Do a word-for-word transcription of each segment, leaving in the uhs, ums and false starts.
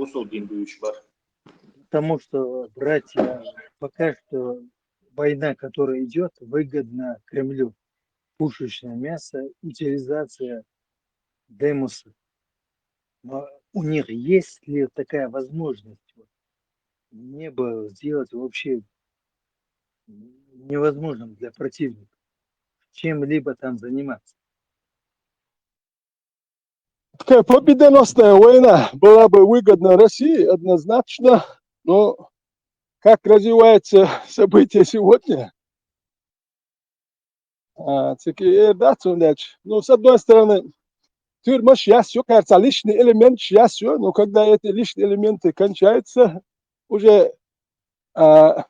сорок день будущий бар. Потому что, братья, пока что война, которая идет, выгодна Кремлю. Пушечное мясо, утилизация демоса. Но у них есть ли такая возможность вот, небо сделать вообще невозможным для противника? Чем-либо там заниматься. Такая победоносная война была бы выгодна России однозначно, но как развиваются события сегодня, а, цики эрдацу дальше. Ну, с одной стороны, тюрьмаш ясю, кажется, лишний элемент ясю, но когда эти лишние элементы кончаются, уже а,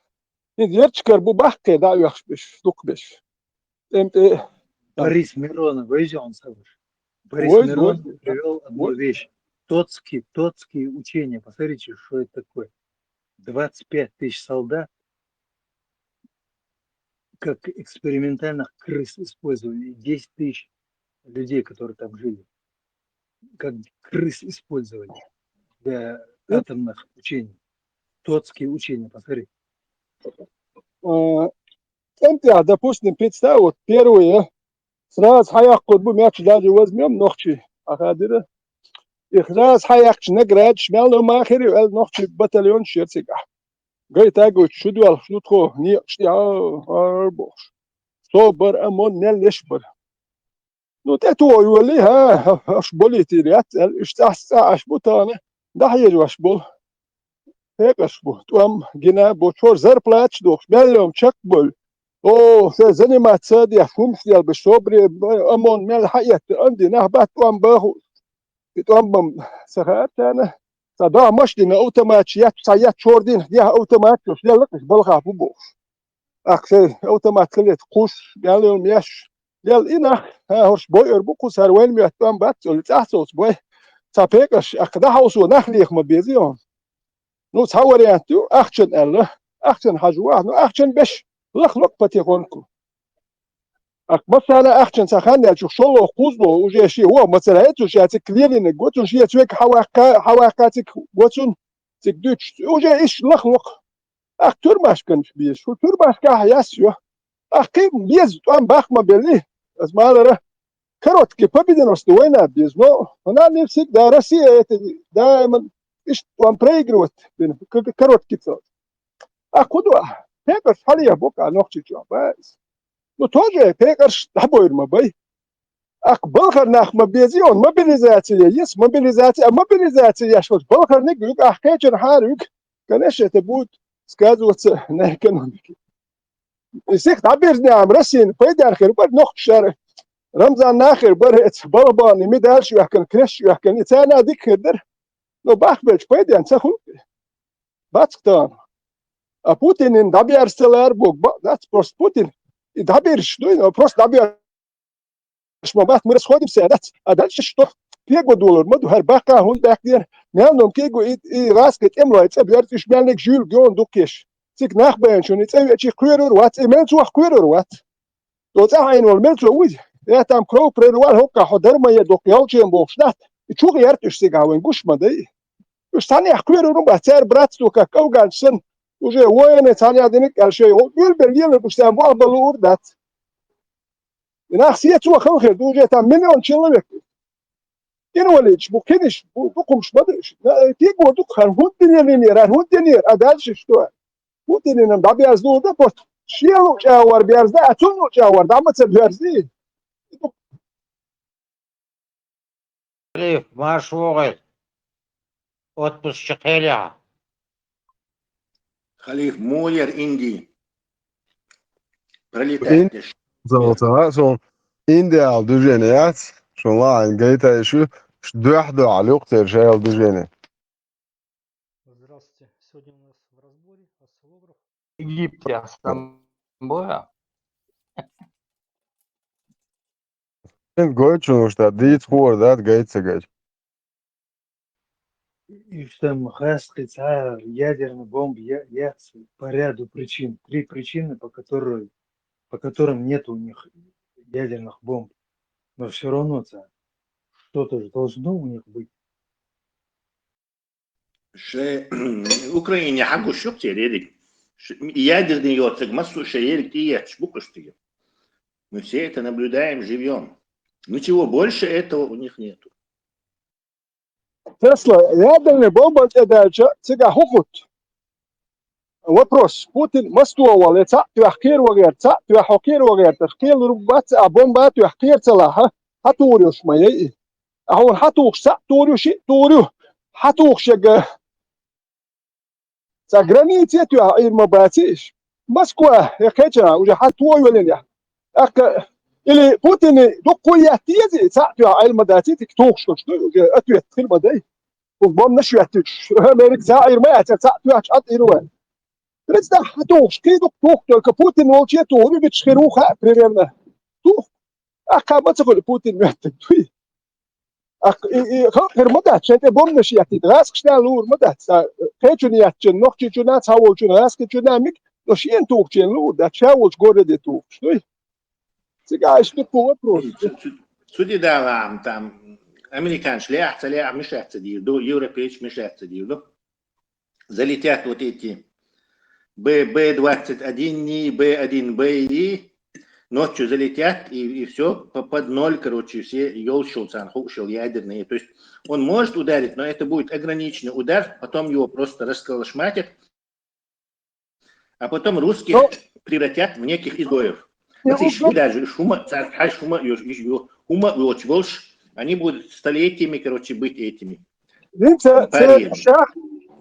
верчкар бу бахке да уяхш биш, дук биш. Эм, э, Борис Миронов, вы он Борис Ой, Миронов ой, привел одну ой. Вещь. Тотские, тотские учения. Посмотрите, что это такое. Двадцать пять тысяч солдат, как экспериментальных крыс использовали, и десять тысяч людей, которые там жили, как крыс использовали для атомных учений. Тотские учения, посмотри. Э, Эм, да, допустим, представь, вот первые, сразу хаяк курбу мяч даже возьмем, ногчи, ахадира. Их сразу хаяк наградиш, мял махери, эл ногчи батальон шерцега. Гай таго чудвал, шутхо, не, шти, а, а, бохш. Собар, амон, нел леш бар. Ну, те то юли, ха, аш боли тирят, эл, иш цас, аш бутана, да хьежваш бол. Хекаш бу, туам, гина, бу, чор зарплатч дохш, меллем чак бол. О, се заниматься, де, фумш, де, бу, собри, бу, амон, мел, хаят, анди, нах, бат, туам, баху. И туам, бам, сахар, тана. Са да машина, автомат, ят, са ят, чор дин, я, автомат, чор, я, лак, балха, бу, бу. Ах, се, автомат, калет, куш, меллем, яш. Дел инах, ха, хорш бой эр бу кусар вайн мят там бат, цол цах цоц бой. Ца пекаш, ах, да хаусу нах лих ма бези он. Ну, ца вариант ю, ахчан элла, ахчан хажуа, ну, ахчан беш, лах лок потихоньку. Ах, масана ахчан ца хан дел чух шоло, кузло, уже ши, о, мацара эцу ши, ацик клирины, готун ши, ацвек хавака, хавака цик, готун, цик дюч, уже иш лах лок. Ах, тюрьмашкан биш, шу тюрьмашка яс ю. Ах, ким без, там бахма бели, аз малара. Короткий победоносный война без, но она не всегда. Россия это, да, даиман, иш, там проигрывать, блин, к-, к-, короткий цель. А куда? Пекаш, халия бока, ногчи чё, байс. Ну, тоже пекаш, да, бойрма бай. Ах, балхар нах ма бези, он мобилизация есть, мобилизация, а мобилизация я шот, балхар не гюк, ах, кечер харюк. Конечно, это будет сказываться на экономике. И всех табирня, Россия, пайдар хер, бар, нох шар. Рамзан нахер, бар, эц, балбан, и медаль швахкан, креш швахкан, и цена дик хер, дар. Но бах беч, пайдан, цаху. Бацктан. А Путинин дабиар стелар бог, ба, дац просто Путин. И дабир, что, но просто дабиар. Шма бат, мы расходимся, дац. А дальше что? Пего доллар, маду хар бака, хун бак дер. Мял ном кего и, и раз, кет, эм лой, цеб, яр, тиш, мял, нек, жюл, геон, дукеш. Цик нах бен, шуни, цеб, чи, куэрор, вац, и мен цуах куэрор, вац. То ца хайн вол мен цо уй. Я там кроу прервал, хокка, хо, дарма я, док, ял, чем, бок, шнат. И чух, яр, тиш, сига, вен, гуш, ма, дай. Уж тани, ах, куэрор, ба, цер, брат, стука, кауган, сэн. Уже военный, тани, адиник, аль, шей, о, юл, бен, ел, уж там, вал, балу, урдат. И нах сие цо хал хер, уже там миллион человек. Инвалидш, бу киниш, бу, бу кумш мадриш. На, э, ти го дук хар хунтинер, нинер, хар хунтинер, а дальше что? Хунтинер нам да бязду да, просто шиелу чавар бязда, а цуну чавар, да, маца бязди. Халиф, марш вогӀел. Отпуск чу хӀелехьа. Халиф, мулер инди. Пролетарь. Золотого, сон индиал движение яц, шун лаан гайтай шу, дуьхь-дуьхьал юкътер шаял движение. Здравствуйте. Сегодня у нас в разборе осциллограф. Египте Стамбула. Эн гойчун уж да, дийц хор да, гайца гайч. И что там хаски цар ядерный бомб я, я по ряду причин. Три причины, по которой, по которым нет у них ядерных бомб. Но все равно цар что-то же должно у них быть. Шоай Украине хьагуш ю-кх церан ерриг. Ш-, ядерный йоцург массо а шоай ерриг тӀаетташ бу-кх уж цига. Мы все это наблюдаем живьём. Ничего больше этого у них нету. Тесла, ядерный бомба тӀедаьлча, цигахь хӀун хӀутту? Вопрос. Путин мас тоха волу, я цхьаъ тоьхна кхера ван гӀерта, цхьаъ тоьхна хьо кхера ван гӀерта, кхелур бац, а бомба тоьхна кхера ца лахь, хьан тухур ю-ш ма яй и? Ахьа хьан тухуш цхьаъ тухур ю, шиъ тухур ю, хьан тухуш яга? Цхьа границе а тоьхна Ӏийр ма бац и иш. Москва, я кхечанхьа, уже хьан тухур ю лин я? ТӀаккха или Путине дуккха а етта еза, цхьаъ тоьхна Ӏийр ма дац и, тика тухуш хӀуш ду, уже ответ хир ма дай. ХӀун бомбанаш а йоьттуш, Америка цхьаъ Ӏийр ма яц, цхьаъ тоьхча Ӏад Ӏийр вай. Представь, хьан тухуш, кхин дуккха туху, только Путин волче а тухур ю, бича хир ву хаьа, примерно. Туху. Ахьа ма ца хуьлу Путин моьттург дуй. Ахьа и, и, хӀокхуьра ма дац, шайн тӀе бомбанаш еттийта, гӀазкхашна луур ма дац. Цхьа кхечунна еттачунна, нохчичунна, цхьаволчунна, гӀазкхичунна миг, но шена тухучунна луур дац, ша волчу городе тухуш дуй. Цигахь иштта дуккха вопрос. Цу, цу, цу тӀе далахь, там, американцаш лаьа, ца лаьа, мешать ца дийр ду, европейцаш мешать ца дийр ду. Залетят вот эти Б, Б двадцать один и Б один Б и ночью залетят, и, и все по, под ноль, короче, все йолчул царна хууш йолу ядерные. То есть он может ударить, но это будет ограниченный удар, потом его просто расколошматят, а потом русских Ну, превратят в неких изгоев. Ну, Оцу иш ну, даже уж хӀума, царга хьаьжча хӀума йо-, йо-, хӀума йоцуш болуш, они будут столетиями, короче, быть этими. Вин ца, ца париями. Шах,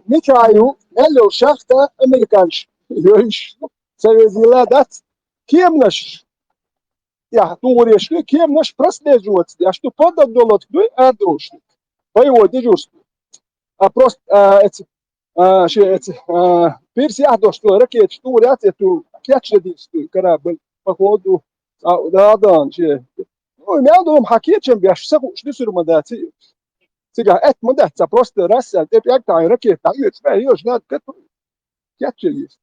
мича ю, мел йолу шахта американцаш йойуш, ца везийла дац, кеманаш, я, тухур еш ду, кеманаш прослеживаться деш ду, под отдалёнкой дуй, арадовлуш ду. Боевой дежурство. А просто, а, эцу, а, шен эцу, а, пирсехь а долуш ду, ракеташ тухур яц, я ту кечдеш ду, корабль, походу, а, да, да, шен. Ну, мел долу хьан кечам беш, ца хууш дуьсур ма дац и. Цигахь аьтта ма дац, ца просто раз, а, тӀе пӀелг таӀийна ракета дӀаоьцу, бен, йош, надо готовить. Кечъян еза.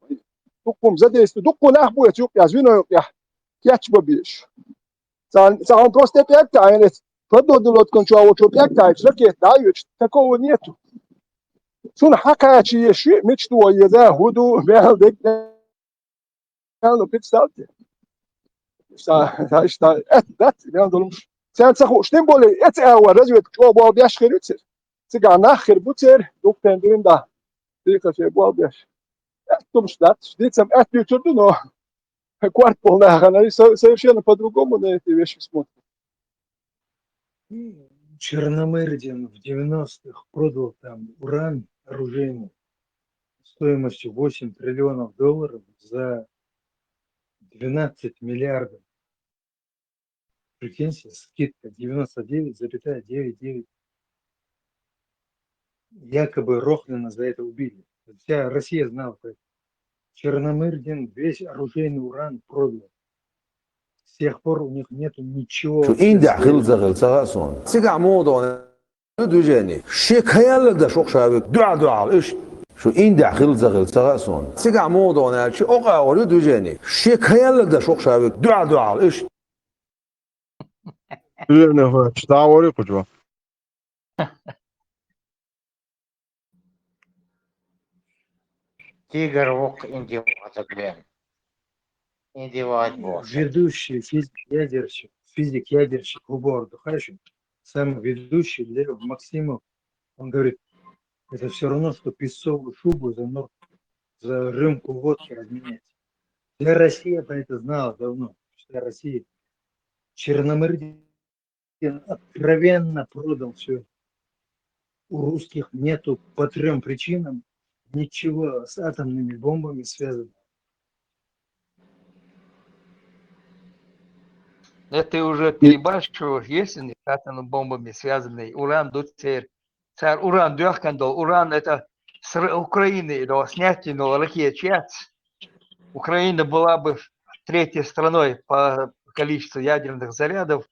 Дуккха хӀума задействовать. Дуккха нах бу эцу юккъехь, звено юккъехь. Кечбан безаш. Цхьа, цхьа хьуна просто тӀе пӀелг таӀийна, эцу подводный лодкан чохь волчо пӀелг таӀийча, ракета дӀа а оьцуш, такого нету. Цунна хьан кхача еза ши, мича тоха еза, хӀун ду, мел дерг, мел ду, представьте. Ша, ша, ша, э, дац, мел долуш. Царна ца хууш, тем более, эцу агӀор разведка чӀогӀа болх беш хир ю церан. Цигахь нах хир бу церан, дукха тайна дуьйна да. Дийхаче болх беш. Аьтту хӀумаш дац, дийцам аьтта дуьйцур ду, но корта болу нахана со-, совершенно по-другому на эти вещи смотрят. Черномырдин в девяностых продал там уран оружейный стоимостью восемь триллионов долларов за двенадцать миллиардов. Прикиньте, скидка девяносто девять целых девять девять. Якобы Рохлина за это убили. Вся Россия знала про это. Черномырдин весь оружейный уран продал. С тех пор у них нету ничего. Шу индяхь хилла ца хилла ца хаьа суна. Цигахь муха догӀу ду движение? Шен кхаялла даш вокху ша вуьгу, дуьхьал-дуьхьал уьш. Шу индяхь хилла ца хилла ца хаьа суна. Цигахь муха догӀу аьлча, окъа а вара ю движение. Шен кхаялла даш вокху ша вуьгу, дуьхьал-дуьхьал уьш. Движение хӀоьттуш, дӀа а вара ю кхучо. Тигр ву-кх индивадагвен. Индивад боху. Ведущий физик-ядерщик, физик-ядерщик, хӀун боху ду хаьий шуна? Самый ведущий Лев Максимов, он говорит, это все равно, что песцовую шубу за нор-, за рюмку водки разменять. Вся Россия про это знала давно, вся Россия. Черномырдин откровенно продал все. У русских нету по трём причинам ничего с атомными бомбами связанного. Это уже перебарщиваешь, если не с атомными бомбами связанный уран ду церан. Цара уран доьхкина долу. Уран это с Р-, Украины, да, снятие, но ракет яц. Украина была бы третьей страной по количеству ядерных зарядов.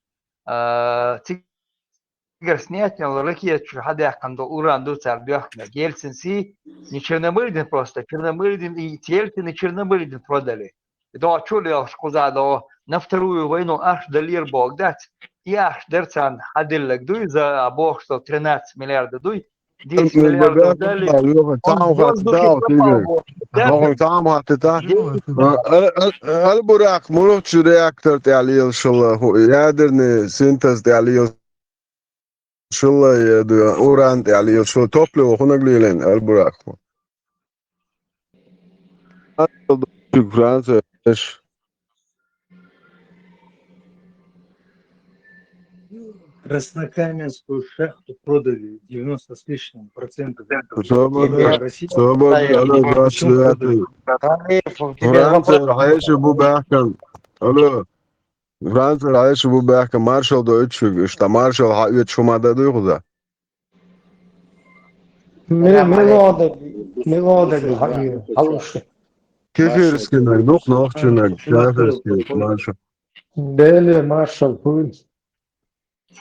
А, цигара снятие, но ракет чу хьадаьккхина долу уран ду цара доьхкина. Ельцин сий, не Черномырдин просто, Черномырдин и Ельцин, и Черномырдин продали. И догӀу чу лелаш кхуза догӀу, на вторую войну аш далера боху дац. И аш дара царна хьадиллаг дуй, за а боху, что тринадцать миллиардов дуй. Десять миллиардов дали. Цхьа хатта дал, Тигр. Хохо цхьа хатта. Аль-Буракъ, мурхачу реактор тӀехь лелаш хилла, хӀу, ядерный синтез тӀехь лелаш хилла, я ду, уран тӀехь лелаш хилла, топливо хӀунаг лелийна, Аль-Буракъ? Франция, эш. Краснокаменскую шахту продали девяносто с лишним процентов. Собар, Россия. Собар, алло, двадцать девятый. Франция, хьаэша бу баьхкан. Алло. Франция, хьаэша бу баьхкан. Маршал дойтуш, иштта маршал хьаоьцуш хӀума дан дуй хуза? Мел-, мелодаг, мелодаг хьаоьцуш. Кефирский наг, дух нохчий наг, кефирский маршал. Деле маршал хуй.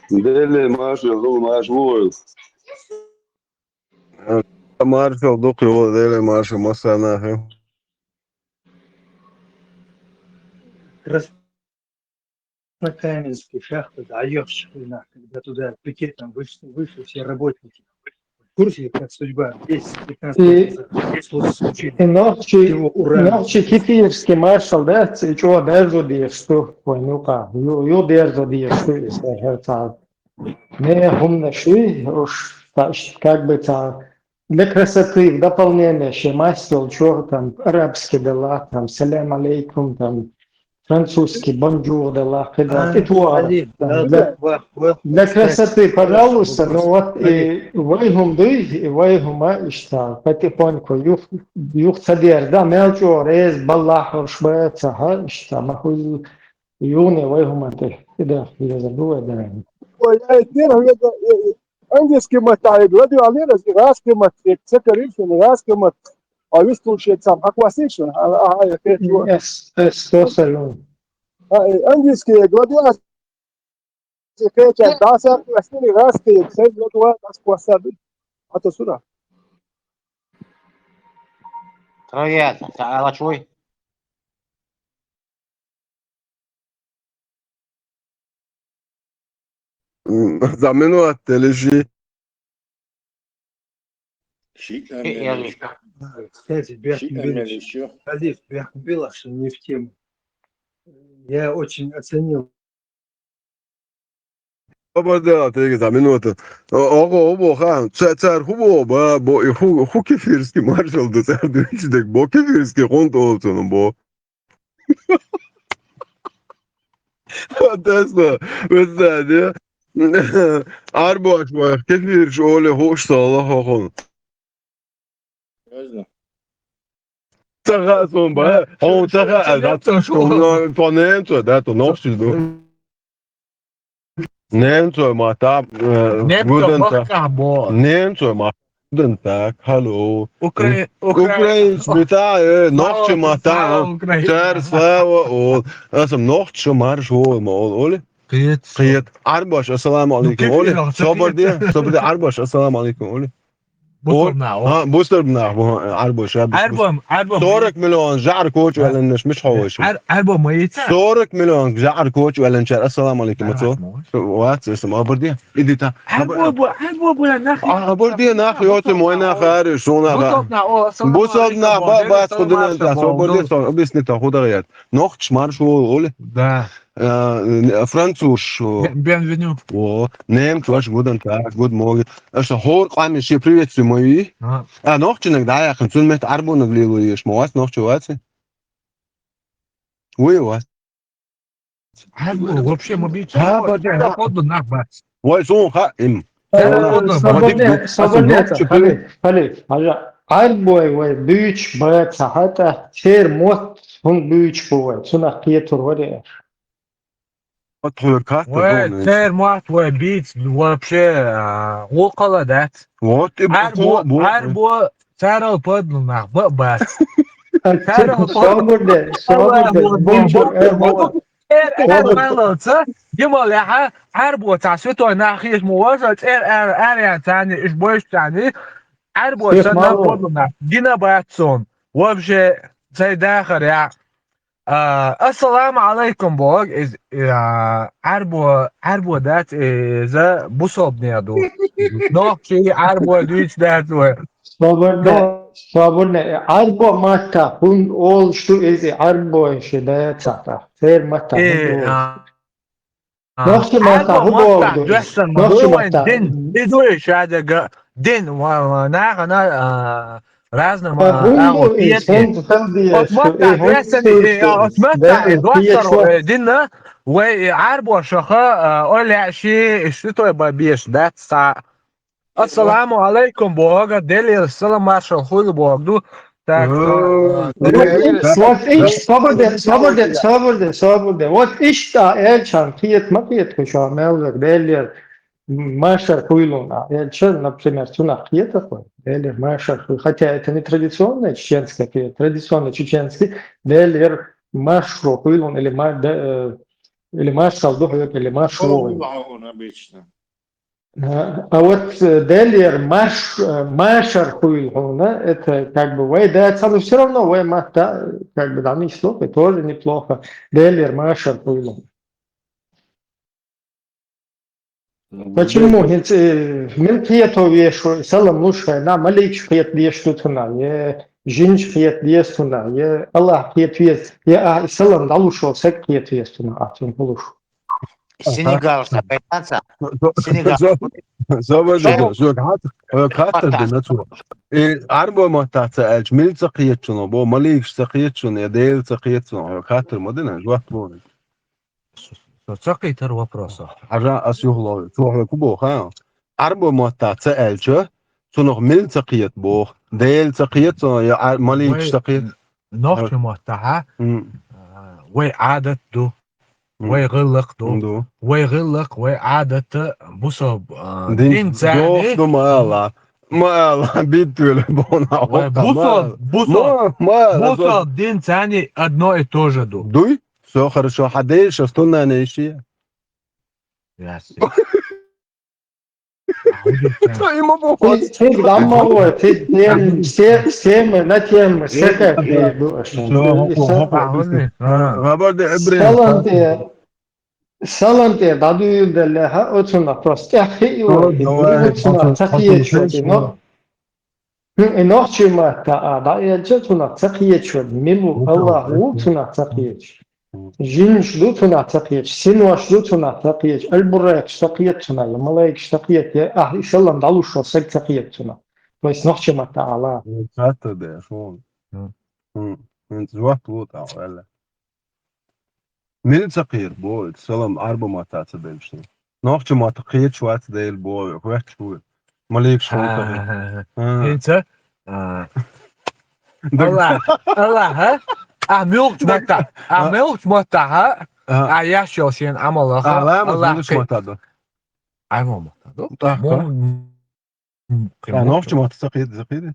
Деле маршал хуй, маршал хуй. Маршал дукха йолу, Деле маршал массарна а. Краснокаменская шахта, да, даёшь хрена, когда туда пикетом вышли, вышли все работники. В курсе, как судьба десять-пятнадцать лет назад случилось? И нохчий, нохчий кефирский маршал, да, ц-, чӀогӀа дерзо дезаш ду, вайн юкъа, ю-, ю дерзо дезаш ду, иза хӀара цхьа. Не хӀуманаш ю, уж, та-, ш-, как бы цхьа, для красоты, в дополнение, шен мастол чугӀа, там, арабский дала, там, салам алейкум, там, французский бонжур дала, кхидӀа, и тохара. Для красоты, пожалуйста, ну вот, и вай хӀума дуй, и вай хӀума иштта, потихоньку, юх, юха ца дера, да, мел чӀогӀа реза баллахь хӀорш бац, хьа, иштта, ма хуьлу, юхане вай хӀума тӀе, и да, я забыл, да. Ой, я и первый, я, я, я, английский маттахь гладиолин, градский мат, ца карийша, градский мат. А вистхула шен цхьаъ хьакхоссийша, а, а, а, я хеташ ву. Эс, эс, со сай ву. А, э, английский гладиолин хеташ, дӀасакхоссийша, градский, сайн гладиолин дӀасакхоссийша. А то суна. Трояца, ца ала чуй? М, за минут или ши. Ши, э, эмнен я ещё. Кстати, Бехтин Ши, эмнен Беляш. Ещё. Халиф, Бехтин Беляш, не в тему. Я очень оценил. Обордела, теги за минуту. О, ого, обо, ха, ца-, цар ху бо, ба, бо, и ху, ху кефирский маршал ду, цар ду, ичи дег, бо кефирский хунт олцун, бо. Тесна, везде, не? Арбош вай, кефирш оле, хуш сала, хохун. Ца хаьа суна, ба? Хьуна ца хаьа, а, то немцой, да, то нохчий ду. Немцой маттахь, э, немцой гуден та-, маттахь бо. Немцой маттахь гуден так, халло. Укра-, укра-, украинский маттахь, э, нохчий маттахь, слава, а. Украина. Цар слава, о. Аса нохчий марш, о, ма, о, оли? Кхета. Кхета. Арбаш, ассаламу алейкум, оли? Собар де, собар де, арбаш, ассаламу алейкум, оли? Бусурнах, о. А, бусурнах, бу, арбо, ша, бу, Арбо, арбо. Сорок миллион жаӀар кочу ваьллинаш, миш хьо вайша? Ар-, арбо ма йица? Сорок миллион жаӀар кочу ваьллинчара, ассаламу алейкум, ацо. Вац, эсам, абарди. Иди та. Арбо бу, арбо бу, нах. А, абарди, нах, йоти, мой нах, ари, шуна, ха. Бусурнах, о, ассаламу алейкум. Бусурнах, ба, ба, худина, та, собар де, со, объясни, та, худа гӀаят. Нохчий марш, о, оли? Да. Э, француз, шо. Бен-, бенвеню. О, немцой, ваш гуден так, гуд моги. Аша хор къами ши приветствуй мои. А. А, нохчинаг да яхын, цун мет арбонаг лилу еш, ма вас нохчи ваци? Уй, вас. Арбо, вообще, ма бича. Ха, ба, да, да. Ходу нах бац. Вай, сон ха, им. Э, сон ха, свободне, ма дик, свободне, нохчи, халиф, халиф, хьажа. Арбой вай, буьйч, бац, хьата, цер мотт, хӀун буьйч бу вай, цунах кхетур варе. Вай, цер мотт вай бийц вообще, а, гӀуллакхала дац. Вот, и Арбо, бу-, бу-, Арбо, царал падлу нах, ба-, бац. Царал собар де, собар де, Аллах, бу-, бу-, бу-, э, бу-, Эр, эр, Аллах. Валлалца, димал яха, Арбо ца святой нах еш му важа, эр, эр, эр, я цани, иш бойш цани, Арбо Шейх ца на Мало. Падлу нах, дина бац сон. Вообще, цай дахар, я. А, ассаламу алайкум боху, из, а, Ӏарбо, Ӏарбо дац, иза бусалба нехан ду. Нохчий, Ӏарбо дуьйцуш дац вай. Собарна, собарна, Ӏарбо матта хӀун олуш ду иза, Ӏарбо ши дацахь, церан матта хӀун Э, ду? а, а, Нохчий матта Ӏарбо хӀун боху маттахь ду? Доьссина ма Нохчий ду вайн матта. Дин, и ду и шадерга дин, ва, ва, нахана, а, разным, Ва а, хӀун а, ду вот и, петте. Хьунца хала дезаш Оцу ду, и маттахь хӀунца доьссина, и, а, оцу маттахь и доссаро, э, дина, вай и Ӏарбошаха, а, ойла яьши, и святой бан беш дац цхьа. Ассаламу алайкум боху, Делера салам маршалла хуьлда боху ду. Так, Ой, а, э, Вот иш, собар де, собар де, собар де, собар де. Вот иштта элчан кхета ма кхета кху шо мел вер, Делера маршалла хуьлда. Элча, например, цунах кхета кху, Делера маршалла хуьлда. Хотя это не традиционная чеченская кхета, традиционно чеченский, Делера маршалла хуьлда или ма-, де, э, или маршалла ду хьоьга, или маршалла. Обычно. А, а вот, э, Делера марш-, э, маршалла хуьлда хьуна, это как бы вай дацахь, но всё равно вай матта, как бы, да, не слухай, тоже неплохо. Делера маршалла хуьлда хьуна. Почему? ХӀинца, э, мила кхета веза шу, салам луш хьайна, маликаш кхета дезаш ду цунах, е жинаш кхета деза цунах, е Аллах кхета веза, е а салам дӀалуш волу саг кхета веза цунах, а цунна хӀун луш? Сенегал, Сенегал. Собар де, Шо- соьга хат-, хьоьга хаттар дина цо. И Ӏарбой маттахь ца аьлча, мила ца кхета шуна боху, маликаш ца кхета шуна, я Дела ца кхета шуна, хьоьга хаттар ма дина, жоп боху. Со ца кхийтара вопросах. Хьажа ас юхалой, цо хьоьга хӀун боху, ха? Ӏарбой маттахь ца аьлча, цунах мила ца кхета боху, Дела ца кхета шуна, я Ӏар-, маликаш Вай ца кхета? Нохчийн маттахьа, М. а, вай Ӏадат ду, М. вай гӀиллакх ду, Ду. вай гӀиллакх, вай Ӏадат бусалба, а, Дин дин царни. Доху ду ма ала. Ма ала, битвелла бона Вай хьокха, ма бусалба, ала. бусалба, Ма, ма ала, бусалба дин царни одно и то же ду. Дуй? Всё хорошо, хьан дезаш ас туннане иши? Яс. Ца има бу Цига, цига дӀа ма вой, цига тема, се-, тема, на тема, сека хир ду аша. Хабар де эбрен. Салам тӀе, салам тӀе дӀадуьйладеллехьа, оцунах просто тӀеххиъ йо, О, давай, оцунах ца кхечо, оцунах. ХӀун, и нохчийн матта а дӀаэлча, цунах ца кхечо, мила ву, Аллах ву, цунах ца кхечо. Жинаш ду цунах ца кхечу, синош ду цунах ца кхечу, аль-бурайкаш ца кхета цунах, я малайкаш ца кхета, я ахь и салам дӀалуш волу саг ца кхета цунах. То есть нохча матта ала. Хатта де, шо. М. М. ХӀинца жоп лу тӀаккха, валла. Мила ца кхета, бо, салам Ӏарба матта ца белча. Нохча матта кхеташ вац Дела боху, хоьтташ ву. Маликаш хӀун ца хета. Ха, ха, ха. Ха. ХӀинца, а, Даг- Аллах, Аллах, а? А муьлхачу матта, а А. муьлхачу матта, а? А. А яш йолу шен Ӏамалах, А, ла, ма, Аллах муьлхачу кхе- матта ду. Ай, мо матта ду. Так, Мо, так. м, м, А, кхин нохча матта ца кхета, ца кхета?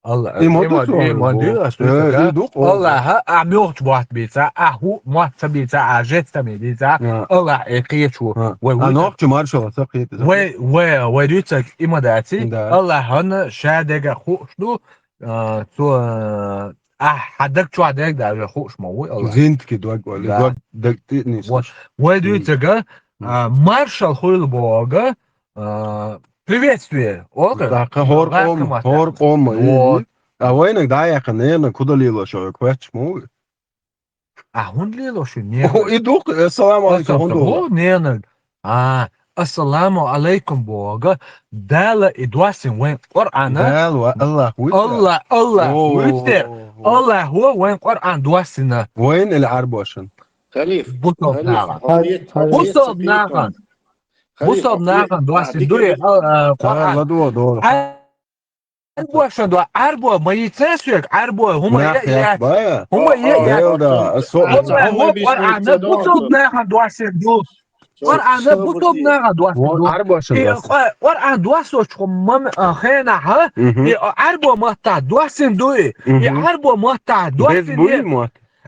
Алла, И мо иман, ду цо, иман бо. ду, ас Э, вуьйцург, и а? ду, о. Аллаха, а муьлхачу мотт бийца, а хӀу мотт ца бийца, а жестами бийца, А. Аллах э кхечо, А. вай А вуьйцург. нохча маршалла ца кхета, ца Вай, кхета? вай, вай дуьйцург има даци, Да. Аллахана ша дега хууш ду, а, цо, а, а, хьан даг чохь дег даже хууш ма вуй Аллах. Зинтки дог, оли, Да. дог, даг тӀе нисдеш. Вот. Вай М. дуьйцург, а, М. маршалла хуьлу боху, а, приветствие, олу? Да, кхин хӀора къоман, хӀора къоман, Вот. и, и. А вайнаг дӀаяьккхина, ненаг куда лелош, ой, кхоьттуш ма ву? А хӀунда лелош ю, ненаг? О, и ду-кх, ассаламу алейкум, хӀунда ду? О, ненаг. А, ассаламу алейкум боху, Дала и доссина вайн Къуръана. Дала ва Аллах вуьйцу? Аллах, Аллах О, вуьйцу? о, о, о. Аллах ву вайн Къуръан доссина. Вайн или Ӏарбошан? Халиф, Бусалба Халиф, нахана. Халиф, Бусалба нахана. Халиф, Бусалба нахана доссина дуй, а, а, Къуръан. Ладо, до. Ӏарбошан до, Ӏарбо ма йийца соьга, Ӏарбо, хӀума Нах е, е, яц, бая. хӀума е, О, яц. Дел да, а со Ӏарбо, Ӏарбо, Къуръан, бусалба нахана доссина ду. Къуръан бусалба нахана доссина ду. Ӏарбошан И доссина. Къу-, Къуръан доссочу ма-, а, хенахь, Мгм. и Ӏарбо маттахь доссина ду и. И Мгм. Ӏарбо маттахь Без доссина буй е. мотт?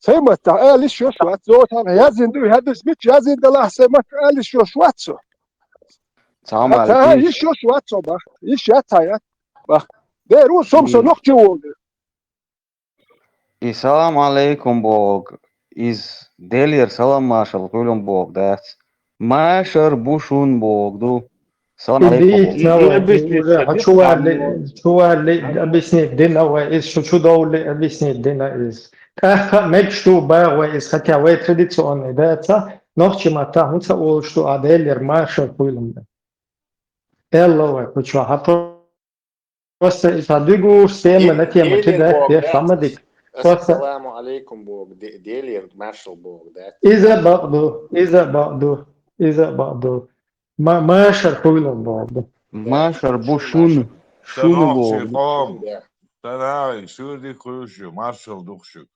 Сайн маттахь ала йиш йолуш вац. Цо тхьамма яздина ду, хӀаьдас мича яздина делахь, сайн маттахь ала йиш йолуш вац со. Цхьа а ма ала, йиш йолуш вац со, бах. Йиш яц хьан, яц. Бах. Дера ву со, со нохчи волу. И салам алейкум бохург, иза Делера салам-маршалла хуьлда бохург дац. Машар бу шуна бохург ду. Салам алейкум бохург. Дийцина вай, уже хьо чу валли, чу валли объяснить дина вай, иза шу чу довлли объяснить дина иза. ТӀаккха а мегаш ду боху вай иза, хотя вай традиционный дац, нохчи маттахь хӀунда ца олуш ду ахь Делера машар хуьлда? Элла вай кху чохь, хьан просто и цхьа дуьгуш тема на тема кидаьхьа деш хьан ма дика. Просто ассаламу алейкум боху, Де-, Делера маршалла боху, да? Иза бакъ ду, иза бакъ ду, иза бакъ ду. Ма-, машар хуьлда боху. Машар бу шуна, шуна боху. Сан агӀий, суьрдиг хуьлуш ю, маршалла ду-кх шуьга.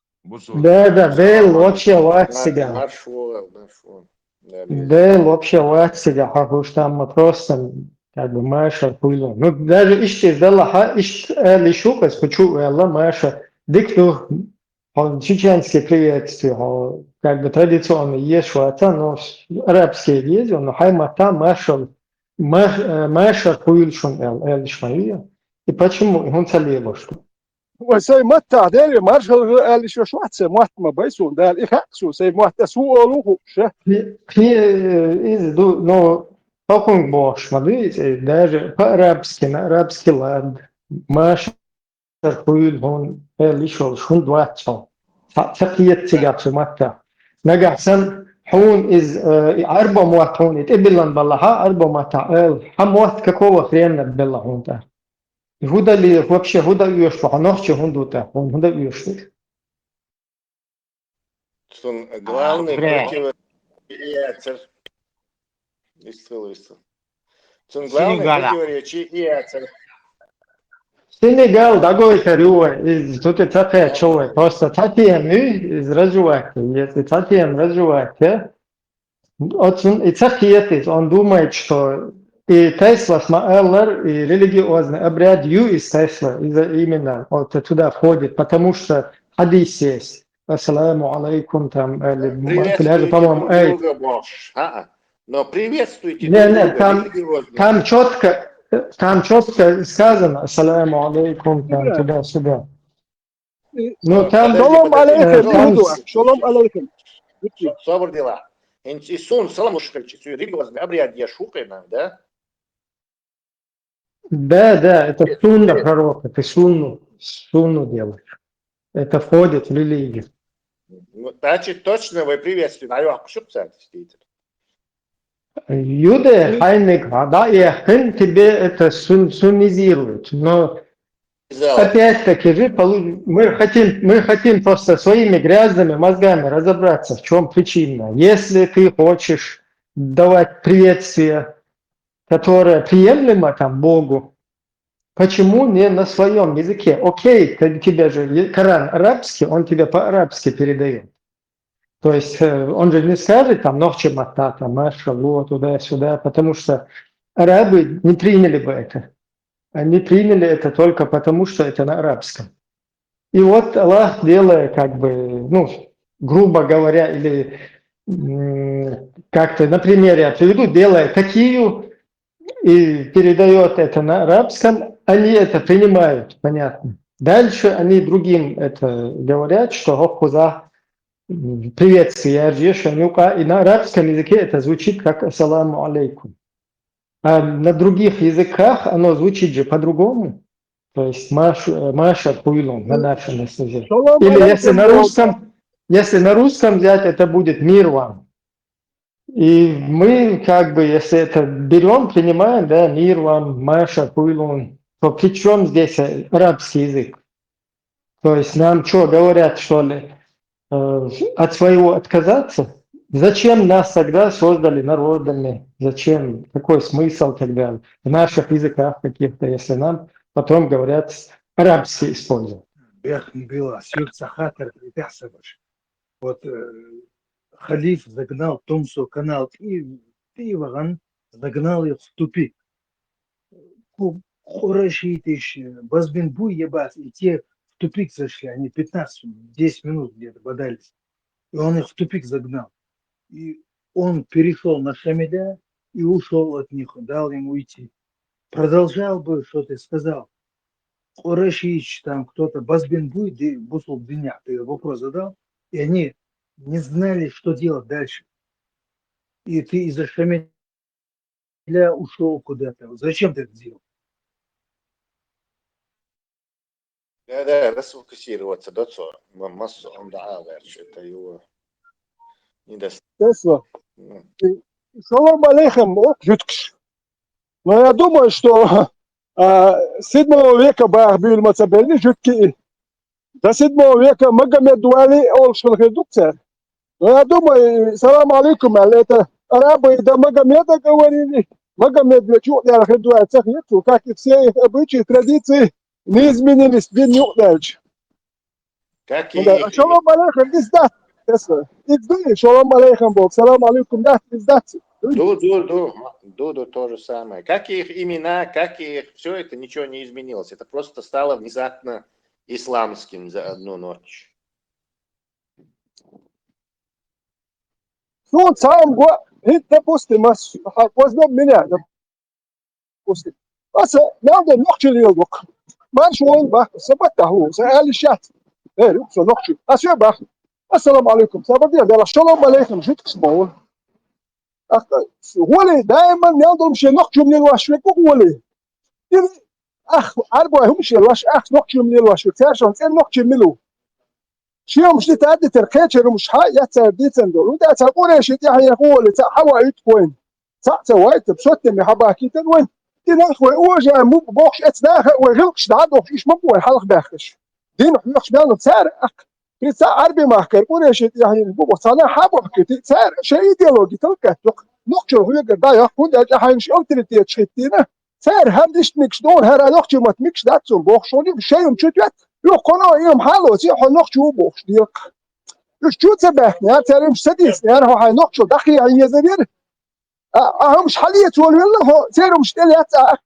Да, да, Дела вообще вац цигахь. Марш вон, марш вон. Да, Дела вообще вац цигахь, хьан хуш там просто, как бы, машар хуьлда. Ну, даже иштта иза делахь а, иштта ала йиш ю-кх иза, кху чу а ваьлла, машар. Дика ду, хьо чеченский приветствие, хьо, как бы, традиционный еш вац, но арабский еза, но хьайн маттахь маршалла, маш-, э, машар хуьлда шуна аьлла, ала йиш ма ю. И почему, и хӀунда ца лелош ду? Вай сайн маттахь Делера маршалла хуьлда ала йиш йолуш вац, сайн мотт ма бай суна Дала, и хаьа суна сайн мотт, ас ву олу хууш. Кхин, кхин, э, иза ду, но хӀокхунга бохуш ма ду иза, даже по-арабски, на арабский лад, машар хуьлда хьуна ала йиш йолуш хӀунда вац хьо? Ца, ца кхета цигахь цу маттахь. Нагахь санна хьуна иза, э, и Ӏарбо мотт хьуна и тӀебиллина балахь а, Ӏарбо маттахь ала, хьан мотт какого хрена белла хьуна тӀаккха? ХӀун дан ле-, вообще хӀун дан оьшу бу хьо, нохчи хӀунда ву тӀаккха, хьуна хӀун дан оьшу ду? Цуьнан главный противоречие и яцара. Вистхила, вистхила. Цуьнан главный противоречие и яцара. Сенегал дӀагойтур ю вай, иза цу тӀе ца кхаьчча вай. Просто цхьа тема ю, иза развивать, если цхьа тема развивать, Оцун и ца кхета иза, он думает, что и Теслас ма-аллара, и религиозный обряд ю из Тесла, иза именно вот туда входит, потому что хьадис есть. Ассаламу алейкум, там, или, даже, по-моему, эй. Друг друга бохуш. А-а. Но приветствуйте друг друга, там, религиозный. Там четко, там четко сказано, ассаламу алейкум, там, туда-сюда. Ну, там, подожди, шалом алейкум, подожди, подожди. Шалом алейкум. Со-, собар де. ХӀинца и суна салам луш хилча, цуьнан религиозный обряд еш ву-кх и, да? Да, да, это сунна пророка, ты сунну, сунну делаешь. Это входит в религию. Ну, значит, точно вай приветствие дӀайоккхуш ю-кх цаьрца, дийцира. Юде, хайниг, да, и хин тебе это сун-, суннизирует. Но опять-таки же полу-, мы хотим, мы хотим просто своими грязными мозгами разобраться, в чем причина. Если ты хочешь давать приветствие, которое приемлемо там Богу, почему не на своем языке? Окей, ты, тебе же е-, Коран арабский, он тебе по-арабски передает. То есть, э, он же не скажет там нохчи маттахь, там, машалла, туда-сюда, потому что арабы не приняли бы это. Они приняли это только потому, что это на арабском. И вот Аллах, делая, как бы, ну, грубо говоря, или, м, как-то на примере я приведу, делая такию, и передает это на арабском, они это принимают, понятно. Дальше они другим это говорят, что хохкуза, м, приветствие, я же, что нюка, и на арабском языке это звучит как «Ассаламу алейкум». А на других языках оно звучит же по-другому. То есть маш-, э, машар хуйлун на нашем языке. Или если на русском, если на русском взять, это будет «Мир вам». И мы, как бы, если это берём, принимаем, да, «Мир вам», машар хуйлун, то при чём здесь, э, арабский язык? То есть нам чё, говорят, что ли, э, от своего отказаться? Зачем нас тогда создали народами? Зачем? Какой смысл тогда в наших языках каких-то, если нам потом говорят арабский использовать? Бехк била, сирца хатар, бехсабаш. Вот, э, халиф загнал Тумсо канал, и, и ваган загнал их в тупик. Ку-, къурайшитиш, базбин буй ебас, и те в тупик зашли, они пятнадцать, десять минут где-то бодались. И он их в тупик загнал. И он перешел на Шамиля и ушел от них, дал ему уйти. Продолжал бы, что ты сказал. Курайшич, там кто-то, Базбин будет, ди-, бусул дине, ты вопрос задал, и они не знали, что делать дальше. И ты из-за Шамиля ушел куда-то. Зачем ты это сделал? Да, да, расфокусироваться, да, что? М- Массу он да, а, дальше, это его не даст. Тесла. Ну, Шалом алейхим, о, жуткиш. Но я думаю, что а, с седьмого века бах был мацабельный жутки. До седьмого века Магомед Вали олшил редукция. Но я думаю, салам алейкум, а это арабы до Магомеда говорили. Магомед ведь ударил редуая цех, как и все их обычаи, традиции не изменились, дин не ударил. Как Ну и да, их шалом алейхим, издат. Тесла. Издат, шалом алейхим, Бог. Салам алейкум, да, издат. Ду, ду, ду, ду, ду, то же самое. Как и их имена, как и их, все это ничего не изменилось. Это просто стало внезапно исламским за одну ночь. Ну, сам го, и, допустим, ас- а, возьмем меня, допустим. Аса, надо ночью лил бок. Ман шуон бах, сабат таху, са али шат. Э, рюк, со ночью. Аса бах. Ассаламу алейкум. Сабат я, дала, шалом алейкум, жуткиш баул. Ах, воли, даиман, надо вообще ночью лил ваш, как воли. Или, ах, арба, хумше ваш, ах, ночью лил ваш, царшон, цен ночью милу. Шиом шли тадди тер кечерум шха, я цар дицен дол. Уда цар Курайши тяхья холи, ца хава ит коин. Ца ца вайт, псотте ми хаба китен вайн. Динах вай ожа му бохш эц даха вай гилкш да дохш иш му вай халх бахш. Дин хмехш бян цар ак. При ца арби махкар Курайши тяхья бу бо цана хаба кити цар ше идеологи толка тук. Нохчо хуя да я хун да хайн ш авторитет шхитина. Цар хам дишт микш дон хара нохчо мат микш дацун бохш шони шеюм чутвет. Ю коно им хало ци хо нохчо бохш дилк. Ю чу ца бахня, цар им садис, яр хо хай нохчо дахи хай езавер. А а хам шхали цол вела хо цар им штел яц а.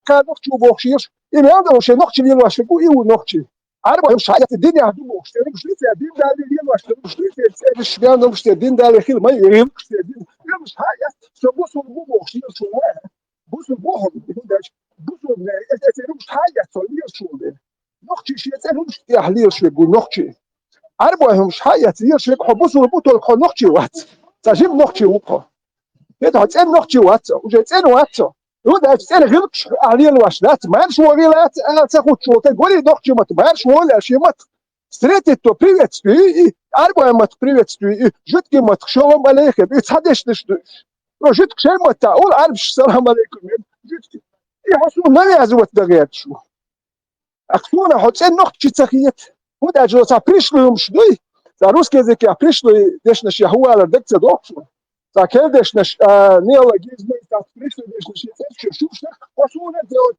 Ка нохчо бохш еш. Им ян да вообще нохчо вел ваш ку и у нохчо. Арба хам шхали дин я ду бохш, цар им шли цар дин да вел ваш, цар им шли цар цар шбян дом штер дин да хил май им штер дин. Им шхали со бу со бу бохш еш. Бусул бохум, дач. Бусул не, это это рум шхая, со лир шулде. Нохчи ши это рум шхая лир шве гу нохчи. Арба хум шхая, лир шве хо бусул бу тол хо нохчи ват. Ца жим нохчи у хо. Это хо цен нохчи ват, уже цен ват. Ну да цен гил а лир ваш, да, ман шо гил а ца худ шо те гори нохчи мат, ман шо ля ши мат. Встретить то приветствие, и арба мат приветствие, и жутки мат шалом алейхим, и цадеш деш. Ну, жутк шей мат та, ол арбш салам алейкум, жутки. И хасу навязывать да герчу. Ахсуна хо цен нохчи цахиет. Вот даже ца пришло юм шдуй. За русский язык я пришло и дешнаш я хуала декца дохшу. За кел дешнаш неологизмы, за пришло дешнаш я цен шу шу шу. Хасуна делать.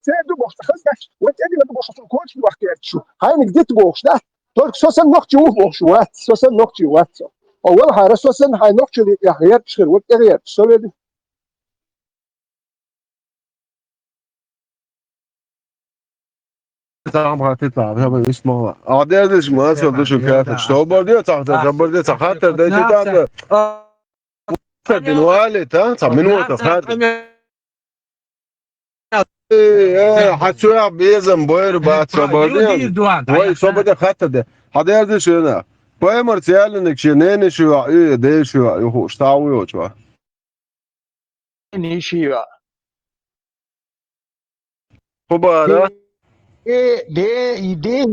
Цер ду бохш хас каш. Вот эди ду бохш хас коч ду бахт шу. Хайник дит бохш да. Только сосан нохчи у бохш ват. Сосан нохчи ват. О вал хара сосан хай нохчи ли я герчхир вот герч. Соведи. Там хати там, я бы весь мало. А где здесь мы отсюда души как что бордер там, там бордер там хатер да эти там. Хатер дин вали там, там минута хатер. Э, э, хацу я безам бойр бат собордер. Вай собордер хатер да. Хатер да шена. Поймар цялник шенени шуа, э, де шуа, юху штау ё чуа. Нишио. Хубара. Де де де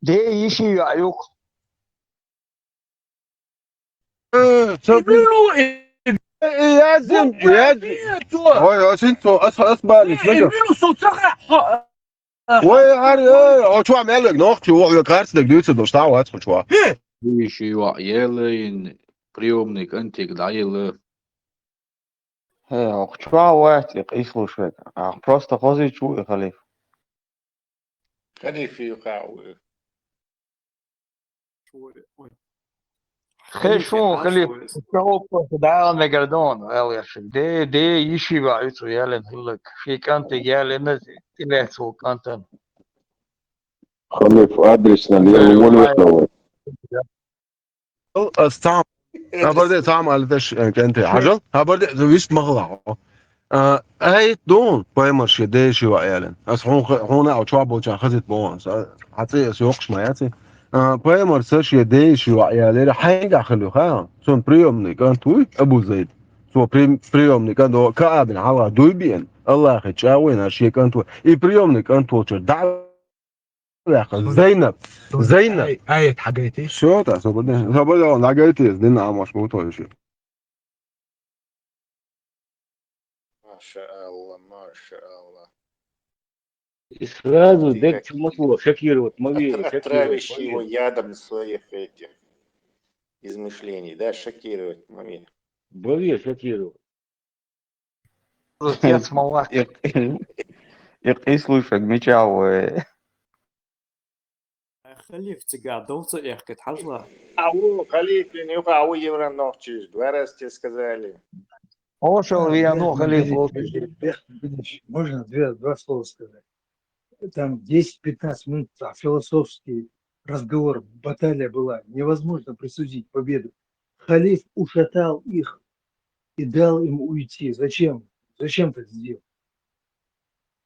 де ишио юк. Э, собордер. Э, э, я зим, я зим. Ой, очень то, ас ас балис. Ой, ар, э, о чуа мелек нохчи, о карс дек дюцэ дош тау ац чуа. Ишио елэйн приёмный контакт да елэ. Э, охчуа ваьтик, и слушай. А просто хозичу и халиф. Халиф и хау. Хешун халиф. Чоп дал мегардон, эл яши. Де де ишио юцу ялен хылык. Ши контакт ялен, илэцу контакт. Халиф, адрес налево, вон весло. Ас цхьа хабар де, цхьа ма аьлла деш, э, кӀанте. Хьажал, хабар де, вист ма хала. А, айт дун, пайхамар шен ден ши ваӀ ялин. Ас хьун х-, хьуна а чохь болчарна хазит боху ас. А, хьан цӀе ас йоккхуш ма яци. А, пайхамар ца шен ден ши ваӀ ялира, хьаьнгахь хила ю, ха? Цунна приёмный кӀант вуй, Абу Зайд. Цо при-, приёмный кӀант, о, Каабин хьалха дуй биъна, Аллахе чӀагӀвина шен кӀант ву. И приёмный кӀант волчуьра дӀа ваьккха. Зайнаб. Зайнаб. Ай, ай, хьагайти? Всё, та, свободен. Свободен, хьагайти, дин амош бу то иши. Машаалла, машаалла. И сразу дек чумасло шокировать, ма ве, отра-, шокировать, отравишь ма ве. Его ядом своих этих измышлений, да, шокировать, ма ве. Ма ве шокировать. Отец Малак. И, и, и слушай, меча, ой. Халиф цигахь дов ца эккхит, хьажал. Ау, халиф, юха ау евро нохчиш, два раза тебе сказали. Ошал виану халиф. Можно две, два слова сказать? Там десять-пятнадцать минут, а, философский разговор, баталия была. Невозможно присудить победу. Халиф ушатал их и дал им уйти. Зачем? Зачем так сделал?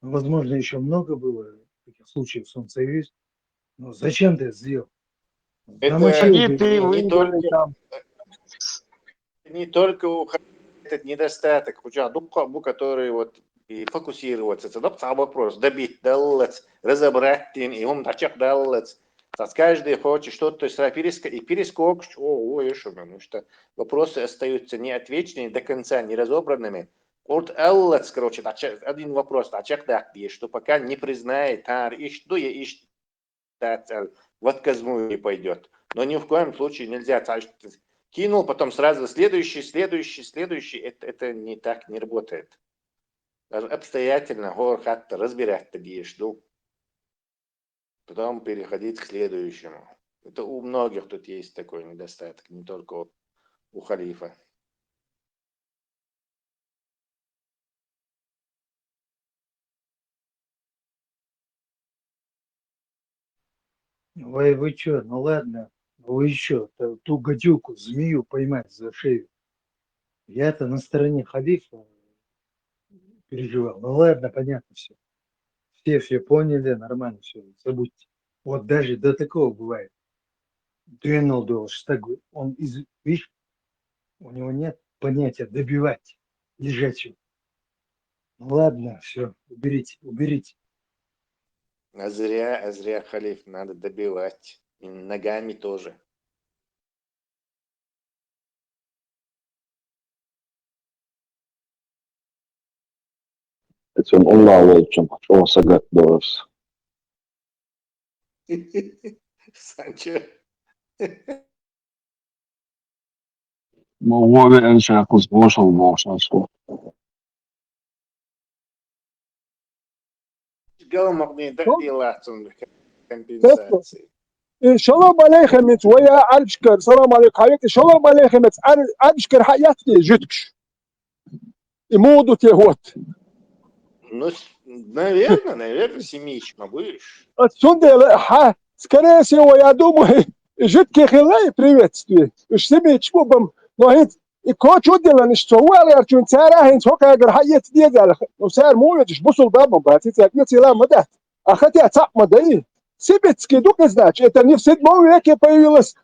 Возможно, ещё много было таких случаев, солнцевись. Но зачем ты это сделал? Это замочил ты, не, не только, там. Не только у Ха-, этот недостаток, хотя дукха бу, который вот и фокусироваться, это, да, вопрос, добить даллац, разобрать, и он дачах даллац. Сейчас каждый хочет что-то, то есть, переск-, и перескочить, о, о, и что, потому что вопросы остаются неотвеченными до конца, неразобранными. Вот аллац, короче, дача-, один вопрос, дачах дак, что пока не признает, тар, ишт, дуя, ишт, дац аьлла, в отказную пойдёт. Но ни в коем случае нельзя, ца-, кинул, потом сразу следующий, следующий, следующий. Это, это не так не работает. Даже обстоятельно, гор хатта, разбирать-то деш ду. Потом переходить к следующему. Это у многих тут есть такой недостаток, не только у, у халифа. Вы, вы чё, ну ладно, вы ещё ту, ту гадюку, змею поймать за шею. Я-то на стороне халифа переживал. Ну ладно, понятно всё. Все всё поняли, нормально всё, забудьте. Вот даже до такого бывает. Дуэнал долаш стаг, он из-, видишь, у него нет понятия добивать лежачего. Ну ладно, всё, уберите, уберите. А зря, а зря, халиф, надо добивать. И ногами тоже. Эцун улла волчун чӀогӀа сагатдорус. Санчо. Ма вове эн шайхус вошал вошал шо. Галмагъни дакъдилла цун компенсация. И шалом алейхамец, вая Ӏарбишкара, салам алейкум, хьавекъи, шалом алейхамец, Ӏар-, Ӏарбишкара хьаэцди жуьтгаш. И муха ду те вот? Ну, с-, наверное, наверное, семьич ма будешь. От цундела, ха, скорее всего, я думаю, и жуьтки хилла и приветствие. Уж семьич бу бам, но хӀинц и кочу делан иштта цо валарчун цара хӀинца хӀокхагара хьаэца дезаьлла. Ну, цара муха везаш, бусул бабан бац, и цара эцийла ма дац. А хотя цхьаъ ма дай. Сибицкий ду-кх, значит, это не в седьмом веке появилось.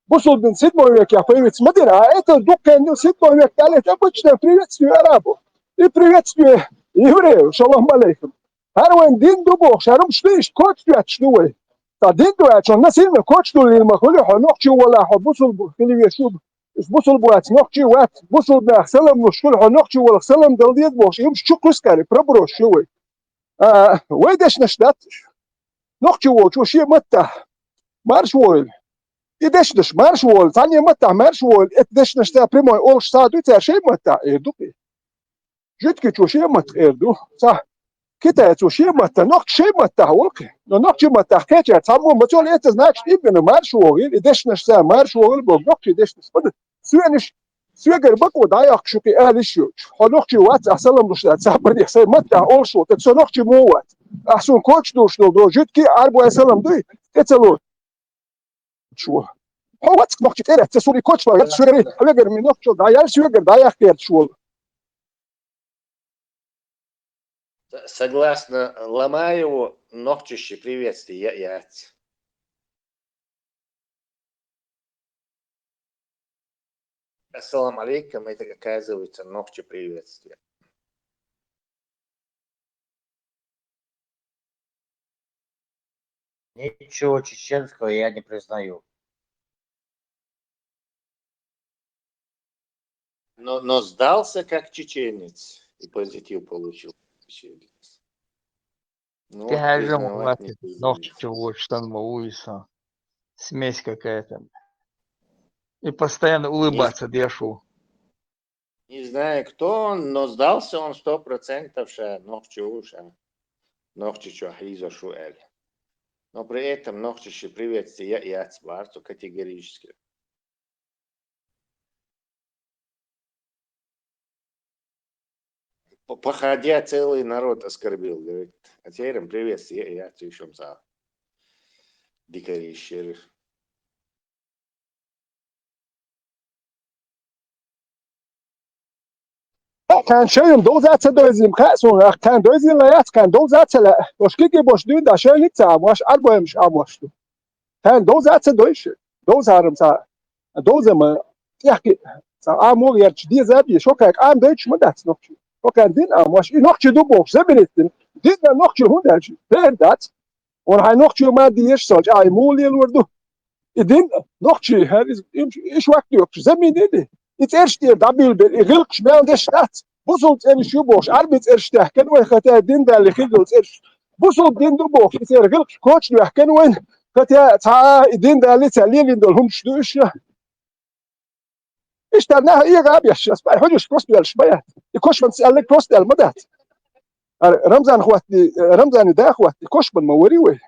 Бусул дин седьмой векехь появиться ма дина, а это дуккхен седьмой век далее это обычное приветствие арабов. И приветствие евреев, шалом алейкум. ХӀара вайн дин ду бохуш, хӀара уьш ду иштта кочу доьттуш ду вай. Ткъа дин ду аьлча, насильно кочу дуьллийла ма хуьлу хьо, нохчо валахь хьо, бусул бу-, хила веш ву, уьш бусул бу вац, нохчий вац, бусул нах салам луш хуьлу хьо, нохчо валахь салам дала деза бохуш, и уьш чу кхуьскари, проброш ю вай. А, вай дешнаш дац уьш. Нохчо волчо шен маттахь марш войла. И дешнаш марш войла, цхьанне маттахь марш войла, эта дешнаш цара прямой олуш ца дуй, цара шайн маттахь эр ду-кх и. Жуьгтичо шен маттахь эр ду. Цхьа китайцо шен маттахь, нохчо шайн маттахь волу-кх и. Но нохчийн маттахь кхечара цхьаммо ма ца волу, это значит именно марш вогӀийла, и дешнаш цара марш вогӀийла боху, нохчийн дешнаш ма ду. Соьгара бакъо дӀайоккхуш ю-кх и ала йиш йоцуш. Хьо нохчи вац, ахь салам луш дац, цхьа бан, сайн маттахь олуш волу, так со нохчи муха вац? Ахь суна коча душ долу, до жуьтки Ӏарбой салам дуй, тӀе ца ло. Шу. Хьо вацк нохчи тӀерет, ца суна коча вал, яц шуьгари, хьоьгар ми нохчо, да, ял шуьгар, да, яхкерт шула. Согласно Ломаеву, нохчище приветствие я-, яц. Ассаламу алейкум, это, оказывается, нохчи приветствие. Ничего чеченского я не признаю. Но, но сдался как чеченец и позитив получил. Чеченец. Ну, вот, тӀехьа жимма признавать не хватит, признаю. Нохчо вочу стан ма вуй сан. Смесь какая-то. И постоянно улыбаться деш ву. Не знаю, кто он, но сдался он сто процентов, ша нохчо ву, ша нохчи чохь хьийзош ву аьлла. Но при этом нохчище приветствие я-, яц бахара цо категорически. П-, походя целый народ оскорбил, говорит, а теперь им приветствие я-, яц, ишом са дикариш ериш. Кхана шайна довза ца дойзийна, кхаъ суна, кхана дойзийна яц, кхана довза ца лаьа. Ош кике бош дуьйна да шайна ца Ӏамош, Ӏарбоймаш Ӏамош ду. Кхана довза ца дойш, довзарам ца, довзама тӀехки ца Ӏамо гӀерташ деза а бе, шо кхаьа Ӏам дойтуш ма дац нохчи. Шо кхаьа дин Ӏамош, и нохчи ду бохуш, заминит дин. Дин а нохчи хӀун даьлча, тера дац. Вон хьайн нохчо ма дезаш со, чӀагӀий муха лелор ду? И дин нохчий, хӀара иза, им, и шок доькхуш, замин ди? И цӀераш тӀера дӀабуьйлабелла, и гӀиллакхаш мел деш дац. Бусул цӀераш ю бохуш, Ӏарби цӀераш даьхкина вай, хӀета дин даьлла хир долу цӀераш. Бусул дин ду бохуш, и церан гӀиллакхаш коча доьхкина вайн, хӀета цхьа а и дин даьлла ца лелийна долу хӀумаш ду уьш. Иштта нах эгӀа а беш, ас бай, хьуьжарш кос доьллаш ма яц. И кошманца аьлларг просто аьлла ма дац. Ара, Рамзан хӀотти, Рамзани да хӀотти, кошман ма вари вай.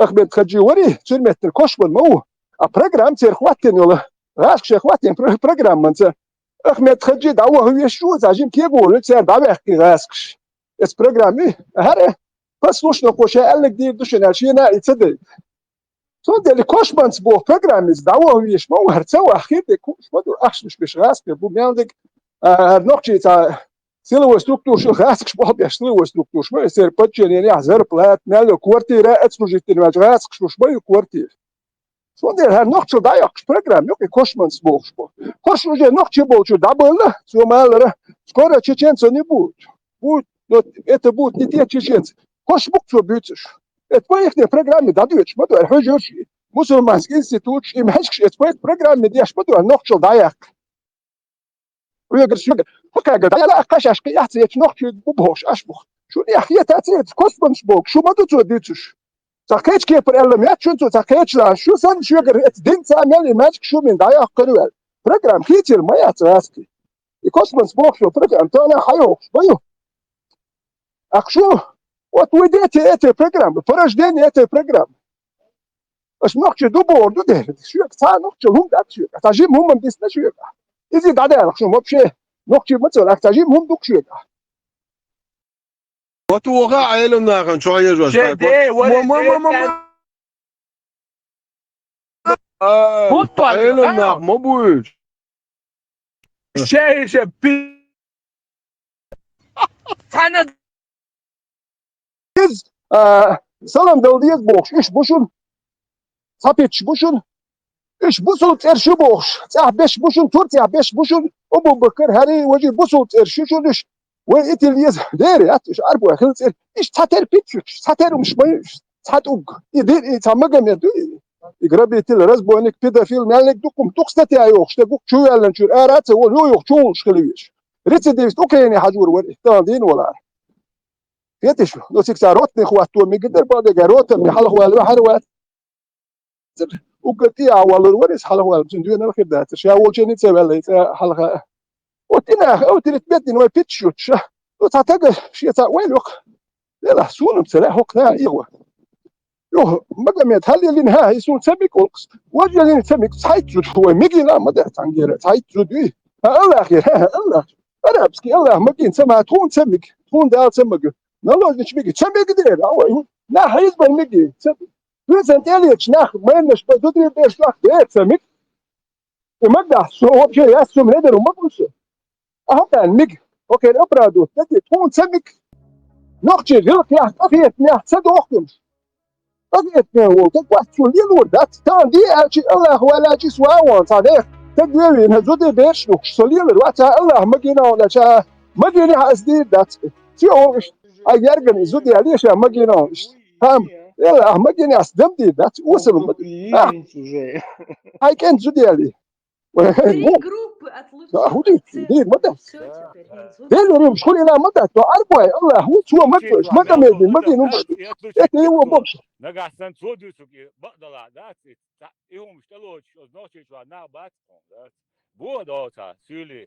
Ахмед-Хаджи вари, цуьнан меттана кошман ма ву. А программа церан хӀоттийна йолу, гӀазкхашна хӀоттийна про-, программанца. Ахмед-Хаджи дӀаваха веш ву, цхьа жима кегаволуьйту, цара дӀаваьккхи гӀазкхаш. Эца программа ю, хӀара, послушникъо ша аьлларг дийр ду шуна аьлла, шена а и ца дайта. Цундела кошманца боху программа иза дӀаваха веш ма ву, хӀара ца ваххийта, кхуъуш ма ду, ахчанаш беш гӀазкхий бу, мел дерг, а, хӀара нохчий цхьа силовой структураш, гӀазкхаш болх беш силовой структураш ма ю, церан подчиненехь зарплата, мел йо квартира а, отслужить дина ваьлча гӀазкхаш луш ма ю квартира. Цундела хӀара нохчалла дӀайоккхуш программа ю кхин кошманца бохуш бу. ХӀорш уже нохчий болчуьра дӀабевлла, цо ма аллара, скоро чеченцев не будет. Будет, но это будет не те чеченцы. ХӀорш бу-кх цо буьйцуш. Эца ма ихне программе дӀадоьдуш ма ду, хьуьжарш, мусульманский институташ, и маьждигаш эца ма программе деш ма ду, нохчалла дӀаяккха. Хьоьгара соьгара, хӀокхаьрга дӀаяла а кхаьш аш кхин яц, эца нохчий бу бохуш аш бу. Шуна яхь хетац эца, косманаш боху, шу ма ду цо дуьйцуш. Цхьа кхечу кепара аьлла моьтту шуна цо, цхьа кхечу лан, шу санна шоьгара эца динца а мел и маьждиг шу мин дӀайоккхура ваьлла. Программа хийцира ма яц гӀазкхий. И косманаш бохуш йолу программа тахана хьайохуш ма ю. Ах шу, вот вы дети этой программы, порождение этой программы. Аш нохчий ду бохур ду дера. Шоьга цхьа нохчалла хӀума дац шоьга. Цхьа жима хӀуманна дисна шоьга. Иза дӀадаьлла шуна вообще. Нохчий ма ца вара, цхьа жима хӀума ду-кх шоьга. Вот ваха Ӏелам нахана чохь ежош. Ше де, мо, мо, мо, мо, мо. А, Ӏелам нах ма буьйцу. Ше, ше, пи-, цхьана Иза, а, салам дала деза бохуш, уьш бу шуна. Цхьа питташ бу шуна. Уьш бусул цӀераш ю бохуш, цӀахь беш бу шуна, Турцехь беш бу шуна, Абу-Бакар, хӀара важа бусул цӀераш ю шуна уьш. Вай и тилла еза, дера яц уьш, Ӏарбой хила цӀера. Иштта цхьатера питташ ю уьш, цхьатера хӀумаш ма ю уьш, цхьа тӀуг. И дир, и цхьа Магомед ду, и, и грабитель, разбойник, педофил, мел дерг ду-кх хӀума, дукха статья йохуш, де гук чу ваьллинчуьра ара а ца волу, йо йоху чу волуш хила везаш. Рецидивист Украине хьажор вара, тахана дийна валара. Хеташ, ну, цига цара ротный хӀотто мега дара, бакъдерг ротами хьалха ваьлла, хьара вац. Уггар тӀе а валур вара иза хьалха ваьлла, цуьнан доьналла хир дацара. Ша волчерний ца ваьлла, иза хьалха. Вот и нах, авторитет беттина вай питча шуьтуша. Ну, цхьа тага шен цхьа ойла йоккха. Делахь, суна-м ца лаьа хӀокху наха ийгӀо. Юха, Магомед, хьал ялина, хьа, и суна ца мега гӀуллакхаш. Важа ялина ца мега, цхьайтта зуда вай, мегийла а ма дац цхьаьнгара, цхьайтта зуда юй. Хьан Аллахера, хьан, хьан Аллах. Арабский Аллах магийна ца ма, тхуна ца мега, тхуна Дала ца мега. Наложничий миги, ца миги дера, а вай, нах хьийза бай миги, ца, вуьзан тӀелеча нах, майнаш бай, зудий берш нах, дера ца миги. И ма дац, со вообще яц, со ма ледар, ма гуш. А хьо дан миг, окей, оправдывать, да, тхуна ца миг. Нохчий гӀиллакхех, къахетамех ца дохкуш. Къахетаме волу, даг вац, цо лелор дац. Тахана де аьлча, Аллах валача, ис ван вон, цхьа дех, даг вевина, зудий берш нухуш, со лелар вац, а Аллах магийна вон аьлча, магийна хьа ас дийр дац. Цо вогӀуш, ай гергана, и зудий леша магийна вон иш. Хам, Аллах магийна ас дам дийр дац, осал магийна. Хай кӀен зудий. Три группы отлучилось. Да, худи, дир, ма да. Всё, теперь нет. Дир, рим, шхули на ма да, то арбой, Аллах, ху, цо ма да, ма да, ма да, ма да, ма да, ма да. Это его больше. Нагахь сан цо дуьйцург и бакъдала, да, и хӀумаш тӀелоцуш, оцу нохчийчохь нах бац хьуна, да. Бо доца, суьйли.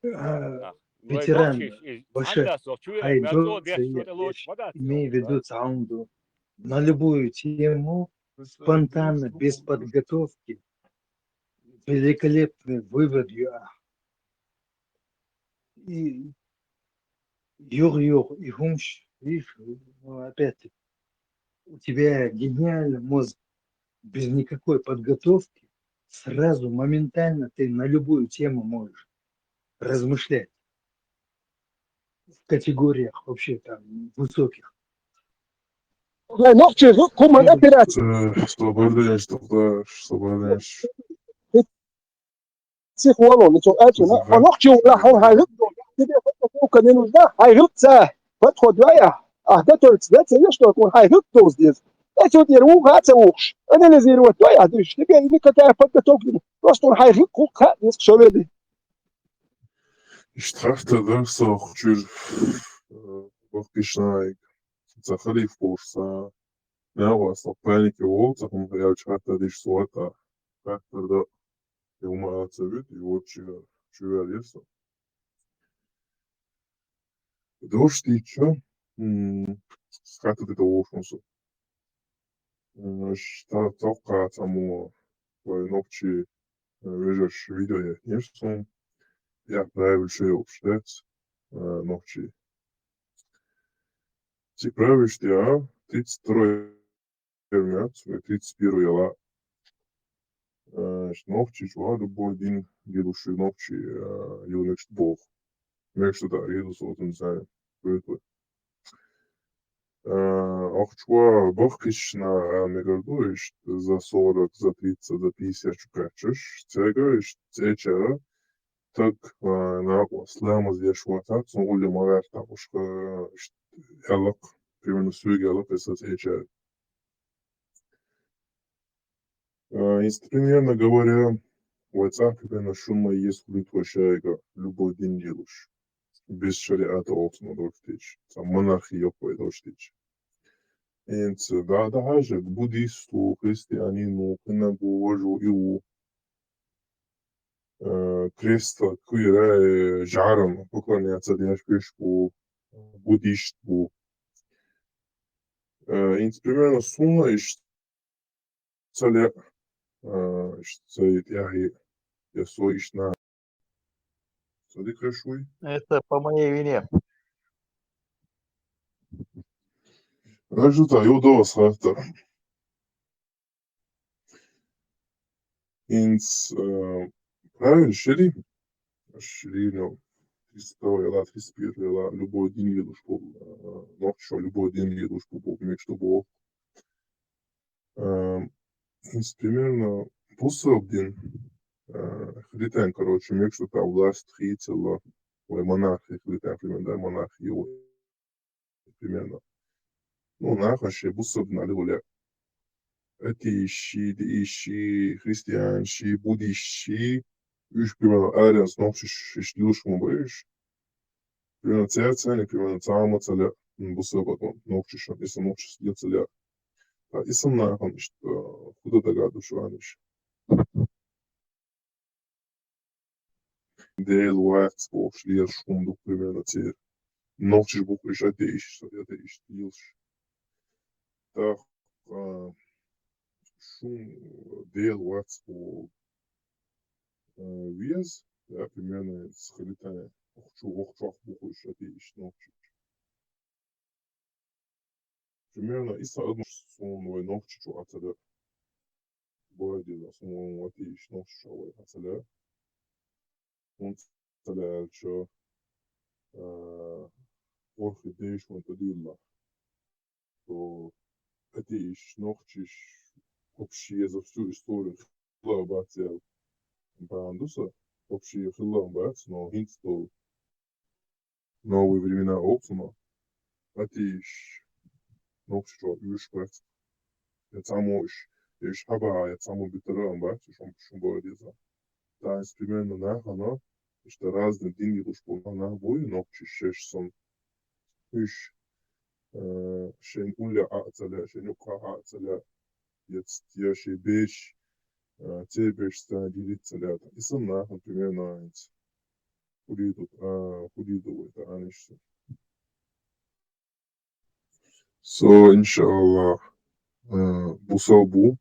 Ветеран, Башир, хьайн доцца имею в виду цхьа хӀума ду. На любую тему, спонтанно, без подготовки, великолепный вывод, я. И юх-юх, и хӀумаш, видишь, ну, опять-таки, у тебя гениальный мозг, без никакой подготовки, сразу, моментально ты на любую тему можешь размышлять в категориях вообще там высоких. Вай, нохчий хӀу-, хӀуманна операция. Э, что, бардаш, что, что, бардаш. Психологи, цо аьлла, а нохчий валахь хьуна хьайн хӀуьтту, тебе подготовка не нужна, хьайн хӀуьтту ца, подход вай, а, а готовиться дац, а еш тохуна хьайн хӀуьтту доза деза. Эцу тӀера вуха а ца вухуш, анализировать вай, а дуьйш, тебе никакая подготовка не нужна. Просто хьайн хӀуьтту хӀума хаа деза, шо вели. Иштта хаттар дара со чуьра, э, баккхийчу нахе. Цхьа халифа волуш сан, мел ван со панике волу, цхьа хӀума аьлча хаттар диш со ватӀа. Хаттар дан, и хӀума а ца вуьту, и вот чу, чу ваьлла со. Дош дийцча, м, хаттар дан волуш ву со. М, ш-, та-, товккха цхьаммо вай нохчий, э, вежарша видео яхнера суна, я правильно шайолуш дац, э, нохчий. Ци правильно, а? Тридцать второй яц, вай тридцать первый яла. Э, ш-, нохчий чуьра любой дин лелош нохчий, э, юнаш боху. Мегаш ду, да, Иисус, вот он, не знаю, кто это. Э, ахча баккхийчу наха мегар ду, иштта за сорок, за тридцать, за пятьдесят чу кхаьччаш, цаьрга иштта цӀечара, так, э, накъост ламаз деш вацахь, цунна улле ма гӀертахь уьш, э, иштта аьлла-кх, примерно соьга аьлла-кх аса цӀечара. А, инструктор, примерно говоря, вай цӀахь примерно шуна ма еза хуьлуьйту вай шайга любой дин лелош. Без шариата олуш ма догӀуш дича. Цхьа монархия йоккхой догӀуш дича. Инца да, да хьажа, буддист ву, христианин ву, кхиннаг ву, важа ву, и ву. Э, креста куьйра, э, жӀарна поклоняться деш берш бу, буддист бу. Э, инца примерно суна иштта ца ле, э, иштта ца тӀаьхье, я со иштта на. Ца дика шуй? Это по моей вине. Рожу та, ю дос хаттар. Инц, э, правильно, шери? Шери, ну, тридцать второй яла, тридцать первый яла, любой дин лелош бу, э, нохчо любой дин лелош бу, бу, мегаш ду боху. Э, инц примерно бусалба дин, э, хилийтина, короче, мегаш ду та власть хийцалла, вай монархия хилийтина, примерно, да, монархия вай. Примерно. Ну, нахана шайн бусалба дин лело лаьа. Атеисташ, деисташ, христианаш, буддисташ, уьш, примерно, аренца нохчаша иштта лелош ма бу уьш. Примерно, цаьрца, примерно, цхьа а ма ца лаьа, м, бусалба дин нохчаша, ислам нохчаша лела ца лаьа. Ткъа ислам нахана иштта, э, хӀун дан дагадо шуна уьш? Дела вац бохуш лелаш хӀума ду, примерно, церан. Нохчаша бу-кх уьш атеисташ, атеисташ лелаш. ТӀаккха, а, шун Дела вац боху, а, веза, я, примерно, хилийтина, вокху чу, вокху чохь бу-кх уьш атеисташ, нохчаша. примерно, исс адамаш суна вай Нохчийчу Ӏа ца лаьа. Бой деза, суна ватийш Нохчийчу Ӏа вай Ӏа ца лаьа. ХӀунда аьлча, а, орхи деш ван тӀадуьлла. То атеиш, нохчиш, общий за всю историю хилла бац ял. Бан ду са, общий хилла бац, но хӀинца то новые времена оксуна. Атеиш, нохчичо уьш бац. Я цамош, я шхаба, я цамо битара бац, шум, шум бой деза. Тайс примерно нахана, иштта разный дин йилуш болу нах буй, нохчи шеш сан. Уьш, э, шайн улле Ӏа ца лаьа, шайн юккъа Ӏа ца лаьа, я ц-, я шайн беш, э, цербеш ца дилит ца лаьа. И сан нахана примерно айц. Худиду, а, худиду вай та аниш. Со, иншаллах, э, бусал бу.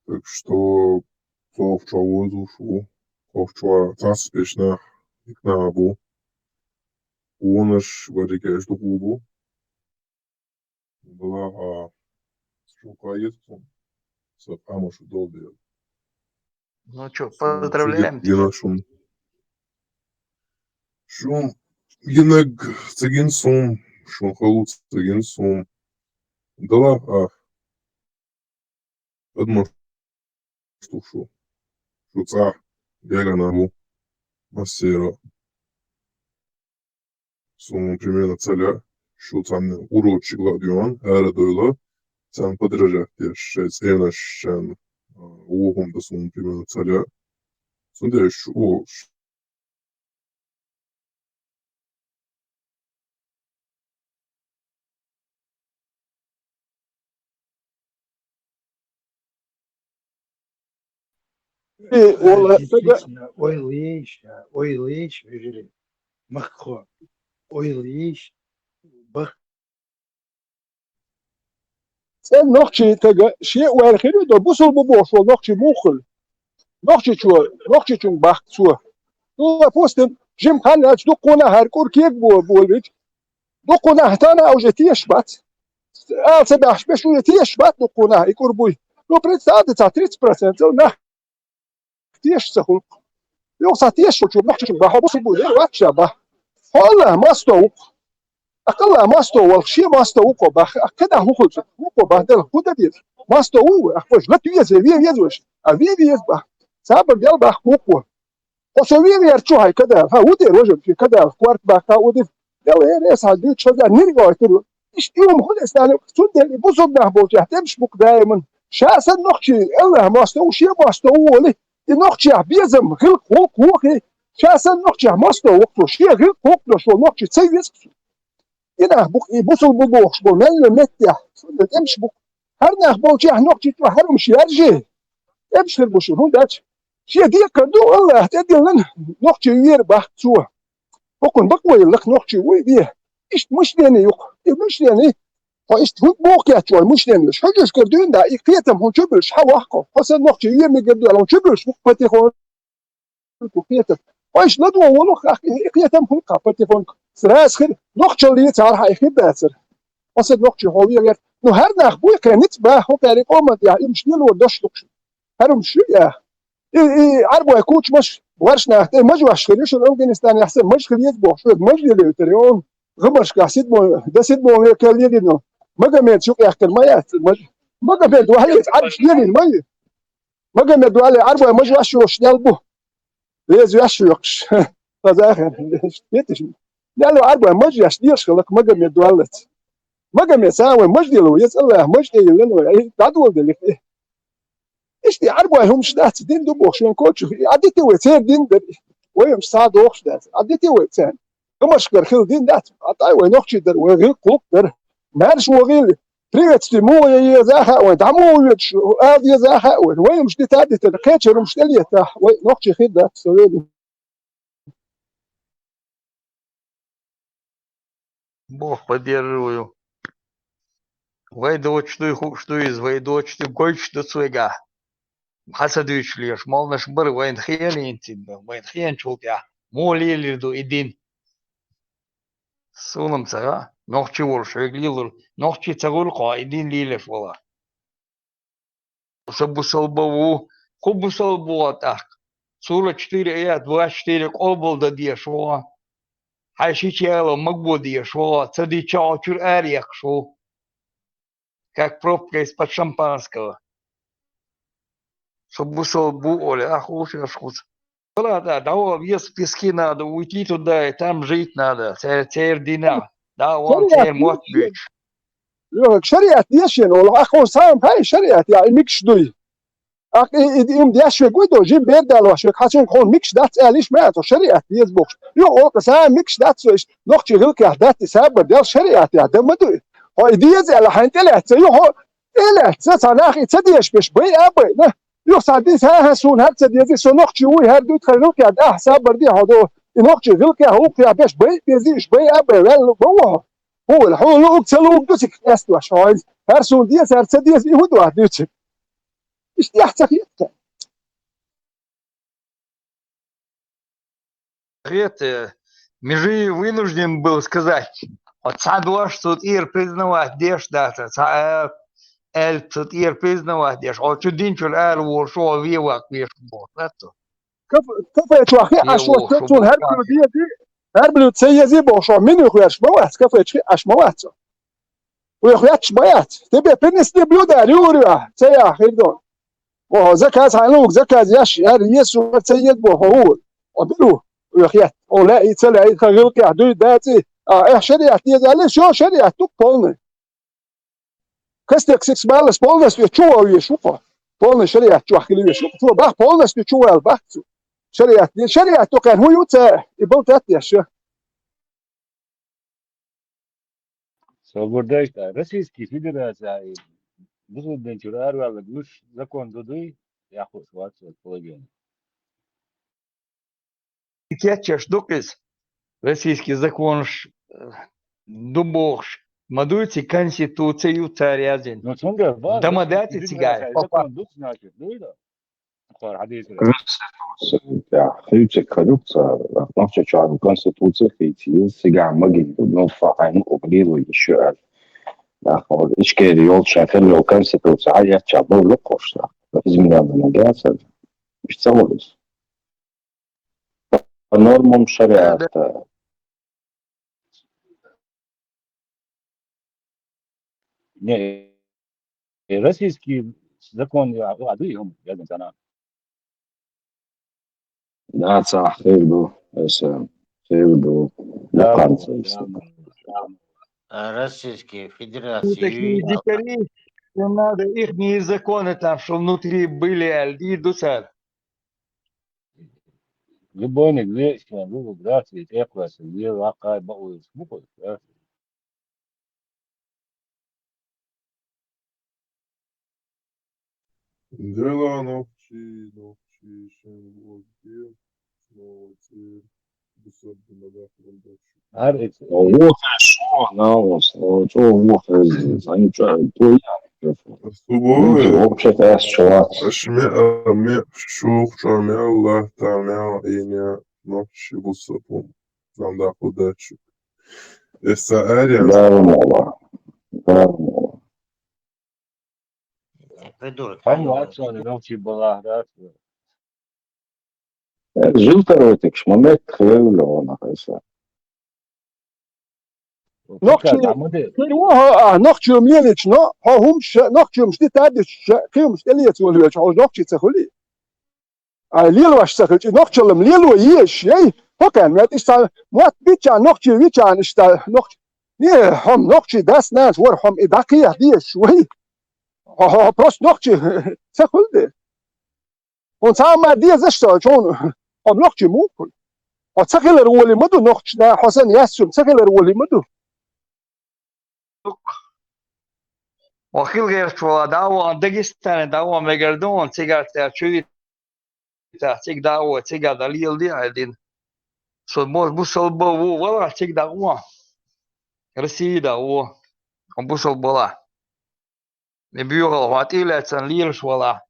Так что, цох чо возуш ву, цох чо цас бешнах, икна бу. Вонаш варикеш духу бу. Была, а, шука есть сон. Со, а, может, долбил. Ну чё, поздравляем тебя. Гена шум. Шум. Генег цигин сум. Шум халу цигин сум. Дала, а. Одно штук шу. Шу ца. Бегана бу. Массера. Сум примерно ца лаьа, шу царна урочик ладуьйгӀан, ара дойла, царна подражать деш, шайн цӀенаш, шайн, а, вохум да сум примерно ца лаьа. Цундела шу, ш- Э, ола, ойлийш, ойлийш, вежарий, махко, ойлийш, бах. Цен нохчий тага, ше ваьр хире до, бусул бу бохуш, нохчий мухул. Нохчийчо, нохчийчун бахк цо. Ну, допустим, жим хан ач дуккуна хар кур кег бо, бо ведь. Дуккуна хатана уже теш бац. Алца бахш беш уже теш бац дуккуна, и кур буй. Ну, представьте, ца тридцать процентов на. Теш ца хулк. Юкъ ца теш шо чу, нохчи чу, бахо бусу бу, дер вача ба. Холла масто ук. Акалла масто вал, ши масто уко ба. Акада хухуц, уко ба, дел худа дир. Масто у, акваш, лат вез, вез, вез, вез. А вез, вез ба. Саба дел ба, уко. Осо вез, вез, чу хай, када, ха, удир, вожен, када, кварт ба, ха, удир. Дел, э, э, са, ду, чо, да, нир, го, тир. Иш, иум, худ, эс, да, цун, дел, бусу, да, бол, я, темш, бук, да, эмн. Ша, сан, нохчи, Аллах, масто, у, ши, масто, у, оли. И нохчиях безам, гӀилкх, гӀулкх вохе. Ша сан нохчиях масто воху, шен гӀилкх, гӀулкх дош волу нохчи ца веза цо. И нах бу-, и бусул бу бохуш болу мелла меттехь, цунна тӀемаш бу. ХӀара нах болчех нохчи чу хӀара хӀумаш ярже. ТӀемаш хир бу шуна, хӀунда аьлча шен декхар ду, Аллах тӀедиллина, нохчи вера бахка цо. ХӀокхунна бакъвайла лакха нохчи вуй ве. Иштта мышление юкъа. И мышление, хьо иштта хӀунда боху кечвой мышление? Хьуьжашкара дуьйна да, и кхетам хьуна чу буьлуш, хьан ваххо? Хьо сан нохчи вемигар дуьлла хьуна чу буьлуш, ву потихоньку кхетам. Хьо иштта ладо волу хахкина, и кхетам хӀунда кха потихоньку? Сразу хир, нохчалла цара хьан и хир дацара. Хьо сан нохчи хьо вегар. Ну, хӀара нах буй кхин ницкъ бан, хӀокхаьрий къоман тӀехь, и муш лело дош лукхуш. ХӀара хӀумаш ю я? И, и Ӏарбой кучамаш, варш нах тӀе мажош хир ю, шуна Афганистанехь сан маж хир еза боху, шуьга маж лелойтар ю. ГӀамаршкахь седьмой, до седьмого века лелийна. Магомед шу къехкар ма яц, маж. Магомед валлица Ӏарбаш лелийна ма ю. Магомед валли Ӏарбой маж ваш йолуш нел бу. Леза веш йоккхуш. Хазахар. Нел Ӏарбой маж веш лелаш хилла Магомед валлица. Магомед сан вай маж лело, я цӀаллах маж тӀе йиллина вай. Ай, дӀадоладелла их. Иштта Ӏарбой хӀумаш дац, дин ду бохуш, вайн кочух, а дите вай церан дин дара. Вай хӀумаш схьа дохуш дац, а дите вай церан. ГӀамаршкара хила дин дац, а тай вай нохчий дара, вай гӀилкх-гӀулкх дара. Маьрша вогӀийла, приветствие муха ян еза а хаьа вайн, дӀа муха воьдуш ала деза а хаьа вайн. Вай хӀумаш дита а дитина, кхечара хӀумаш тӀелетахь, вай нохчий хир дац, со велий. Бог поддерживаю. Вай доцуш дуй, хууш ду иза, вай доцуш ду, гойтуш ду цу вегахь. Хьан ца дуьйцуш лелаш, молнаш бара вайна хенийна цигахь, вайна хеначул тӀаьхьа муха лелийр ду и дин? Суна-м ца хаьа. Нохчи волуш хьоьга лелор. Нохчи ца гӀур кхо, и дин лелаш вала. Со бусалба ву, кху бусалба ву тӀаккха. Сура четыре аят двадцать четыре къобал дан дезаш ву. Хьайн шича яло маго дезаш ву, ца дича хьо чуьра араяьккхаш ву. Как пробка из-под шампанского. Со бусалба ву олий, ах, уж аш хуц. Вала да, дӀавала вес пески надо, уйти туда, и там жить надо. Цер, цер дина. Да, вон цер мотт буьйцуш. Йо, шариат дешен, ола, ах, он сам хай шариат, я, и микш дуй. Ах, и, и, и, ум деш век уй до, жим бер дал ваш век, хачун хон микш дац, алиш ма, то шариат дез бокш. Йо, о, сам микш дац, веш, нохчи гилках дац, и сабар дал шариат, я, да ма дуй. Хо, и дез, ала, хайн теле, ца, йо, хо, теле, ца, ца, нах, и ца деш, беш, бай, а, бай, на. Юха сан дис, хӀа-хӀа, суна хӀара ца дезий, со нохчи вуй, хӀара дуьйцу хьайн гӀилкъехь, ахьа сабар де хьо до. И нохчи гӀилкъехь гӀуллакхехь беш бай безий, уьш бай а бай, ваьлла ба ву хьо. ХӀула, хьуна луъург ца луъург ду цига къестош хьо иза. ХӀара суна деза, хӀара ца деза, и хӀун ду ахьа дуьйцург? Иштта эхь ца хета. Хета, Межиев вынужден был сказать, вот цхьа дош цу тӀера признавать деш дац, цхьа а, аьлла цу тӀера признавать деш, хьо чу динчуьра ара волуш, хьо вен ваккха веш боху, лаьтту. Кафе, кафе чохь хи Вен аш волуш, вот цо цунна хӀара блюд ези, хӀара блюд ца ези бохуш, хьо минух верш ма вац, кафе чохь хи аш ма вац. Вех ветташ ма яц. Тебе принесли блюдо, рюрю, ца яхь хир ду. Охьо, заказ хьайна луг, заказ яш, яр, Йесо ца ед бо, хьо хӀур. О, биру, вех ет. О, лаьий, ца лаьий, тхан гӀилкъехь дуй, даций. А, эхь шариат деза, аьлла, всё, шариат ду полный. Кастек сикс баллас полностью чу вовеш ву кхо. Полный шариат чохь хила веш ву. Чу бах полностью чу вал бах цу. Шариат, шариат ду кхаьн хӀун ю ца, и бал тат деш. Со гурдайшта, Российский Федерация, бусурден чуьра араваьлларг луш закон ду дуй, яхуш вац половина. И кечъеш ду-кх иза, российский законаш, э, ду бохуш, ма дуй цига конституция ю цара яздина. Ну, цундела база, Дама дац и цигара, Федерация, папа. Закон ду, значит, дуй да? Конституция тӀехь хуьйцург хир ю цара, нохчочохь конституция хийца еза, цигахь магийна ду, ну, фа хьайна укъ лело йиш ю аьлла. Нах, хьо Ичкери йолчу шайн хилла йолу конституция хьан еттачохь бовла кхуш нах. Иза мила дан нагахь цара. Иштта ца вара иза. По нормам шариата. Не, российский закон, а, а, дуй, я не знаю. Да, цхьа хир ду, аса хир ду, да, лакхарца да, иза. А, Российская Федерация. Ну, такие дикари, что надо ихние законы там, что внутри были, аьлла, дийр ду цара. Любойник вешан, любой график, эквас, ве вакхай баъуйс, бу хой, да? Дела нохчий, нохчий, шен блогер, снова цер, бусурба набахран дачу. Ар эц. Вохе шо, наус, о, чо вохе, зани чо, то я. Субой. Вообще-то ас чувак. Аш ме, ме, шух, чо ме, Аллах, та ме, и ме, нохчий бусурба. Нам да куда чу. Эса ария. Дармала. Дармала. Придурок. Там лакшони нохчий балахь дац. Э, жил второй текш, момент хевлю он ахайса. Нохчий, а, нохчий лелича, но, хьо хӀумаш, нохчий хӀумаш ди тадича, кхин хӀумаш тӀелеца волавелча, хьо нохчий ца хуьлий? Ай, лелош ца хилча, и нохчалла-м лело езаш, яй? ХӀокхаьрна вет иштта мотт бичча, нохчий вича, иштта нохчий. Не, хьо-м нохчий дас-нанас вара, хьо-м и дӀакхехьа дезаш вай. Хьо, хьо, хьо просто нохчий ца хуьлу де. Хьуна цхьа а ма дезаш со, чуна, хьо-м нохчий муха хуьлу. Хьо ца хилар волий ма ду, нохчий да, хьо санна яьссачунна ца хилар волий ма ду. Хьо хила гӀерташ вала дӀа а вахана, Дагестане дӀа а вахана мегар ду хьуна, цигара цара чу витахь, цига дӀа а вахана, цигара дӀа леладе хьайн дин. Со бу-, бусалба ву валахь, цига дӀа а вахана. Россия дӀа а вахана. Хьо бусалба валахь. И боьхалла хьо тӀе а лаьцна лелаш валахь.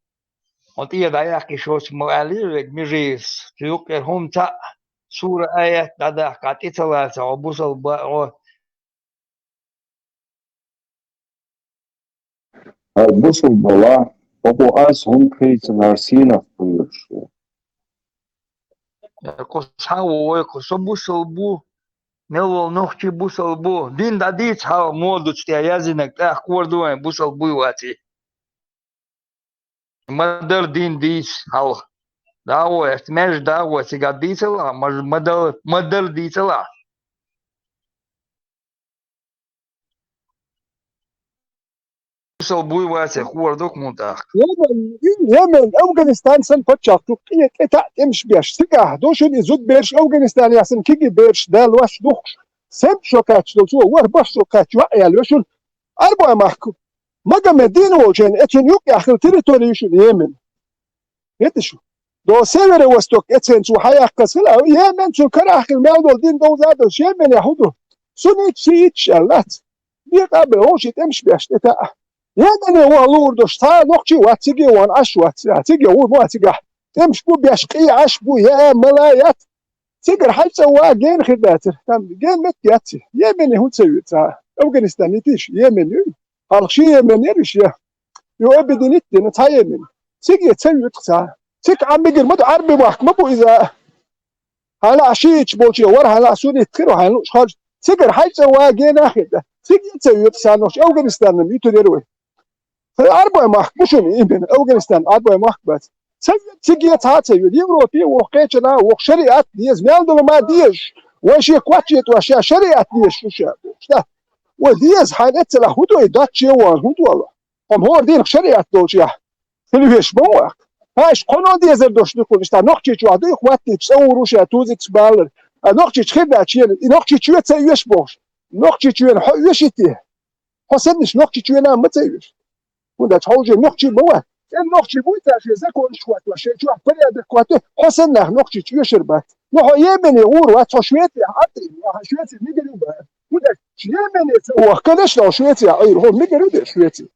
Хьо тӀе а дӀаяккхий шоца ма аьллий вега Межиевс. Цу юккъера хӀума цхьаъ, сура аят дӀадаккха, тӀе ца лаца, хьо бусалба, хьо ХӀара бусалба вала, око аз хӀунда хийцинар сийнах кхуьйруш ду? Кху схьа ву вай, кху со бусалба ву, мел волу нохчи бусалба ву. Дин дӀадийца хьалха модуца тӀе яздинарг, тӀаккха кхоьру вайн бусалба вуй ваций. Ма-дарра дин дийца хьалха. ДӀа а гӀой, маьждиг дӀа а гӀой, цигахь дийцал ахь, ма-, ма-дарра, ма-дарра дийцал ахь. Бусалба вуй ваций, хӀора ду-кх мун тӀаккха. Йемен, Йемен, Афганистан санна паччахьалкхе къе-, кӀе таӀ тӀемаш беш. Цигахь ду шуна и зуда бераш Афганистан яхь санна кегий бераш, да лош духкуш. Сема шо кхаьчча долчо, ворхӀ баш шо кхаьчча йоӀ яьлла шуна. Арбой махка. Магомед дийна волчу хенахь, эцун юккъехь хилла территори ю шуна Йемен. ХӀета шу? До Северо-Восток эцен цо хьаяккхаза хила, а Йемен цу карахь хила мел долу дин довза а долуш, Йемене хӀун ду? Сунниташ, шииташ аьлла дац. Декъа а бен, вовшийн тӀемаш беш тӀе таӀа. Йемене ваха луур долуш, цхьа а нохчи а вац, циге а вахана Ӏаш вац, я, циге гӀур ма вац цигахь. ТӀемаш бу беш, къе Ӏаш бу, я, а, мала яц. Цигара хьаьжцӀа ван гена хир дацара. Там гена меттиг яц. Йемене хӀунда ца вуьту цхьа? Афганистан йитийша Йемен ю? Хьалха ши Йемен яра уьш, я? И объединить дина цхьа Йемен. Цига ца вуьту цхьа. Цига Ӏа мегар ма ду, Ӏарби махка ма бу иза. Хьайна а шииташ болчу, вара хьайна а суннит хир ву, хьайна лууш хьожа. Цигара хьаьжцӀа ван гена хир дац. Цига ца вуьту цхьа, нохча Афганистанна ма юьтур яра вай. Сан Ӏарбой махка бу шуна именно, Афганистан Ӏарбой махка бац. Ца вуьту, циге цхьа а ца вуьту. Европе а воху, кхечанхьа а воху, шариат деза, мел дала ма дезаш. Вай шен кочче тӀош ша шариат дезаш шу ша. Ша. Вай деза, хьайна эццалахь хӀун ду и датче ван, хӀун ду ала? Амма хӀора дийнах шариат долчу яхь, хила веш ма ваккха. Хьаьжа кхоно дезар долуш ду кхуьнан, иштта Нохчийчохь дуй хӀоттийча, цӀа вур ву ша тузикаш баллар. А Нохчийчу хир дац шена, и Нохчийчоь ца оьшу бохуш. Нохчийчоьна хьо оьший те? Хьо саннаш Нохчийчоьна ма ца оьшу. ХӀунда аьлча хьо уже нохчи ма вац. ЦӀена нохчи буй цара шен законаш хӀоттош, шайн чохь порядок хӀоттош, хьо санна нах Нохчийчу оьшур бац. Ну хьо Йемене вур вац, хьо Швеция хьаьттира, хьо Швеция мегар ю бан. ХӀунда аьлча Йемене ца вахканаш, хьо Швеция Ӏийр, хьо мегар ю де Швеция.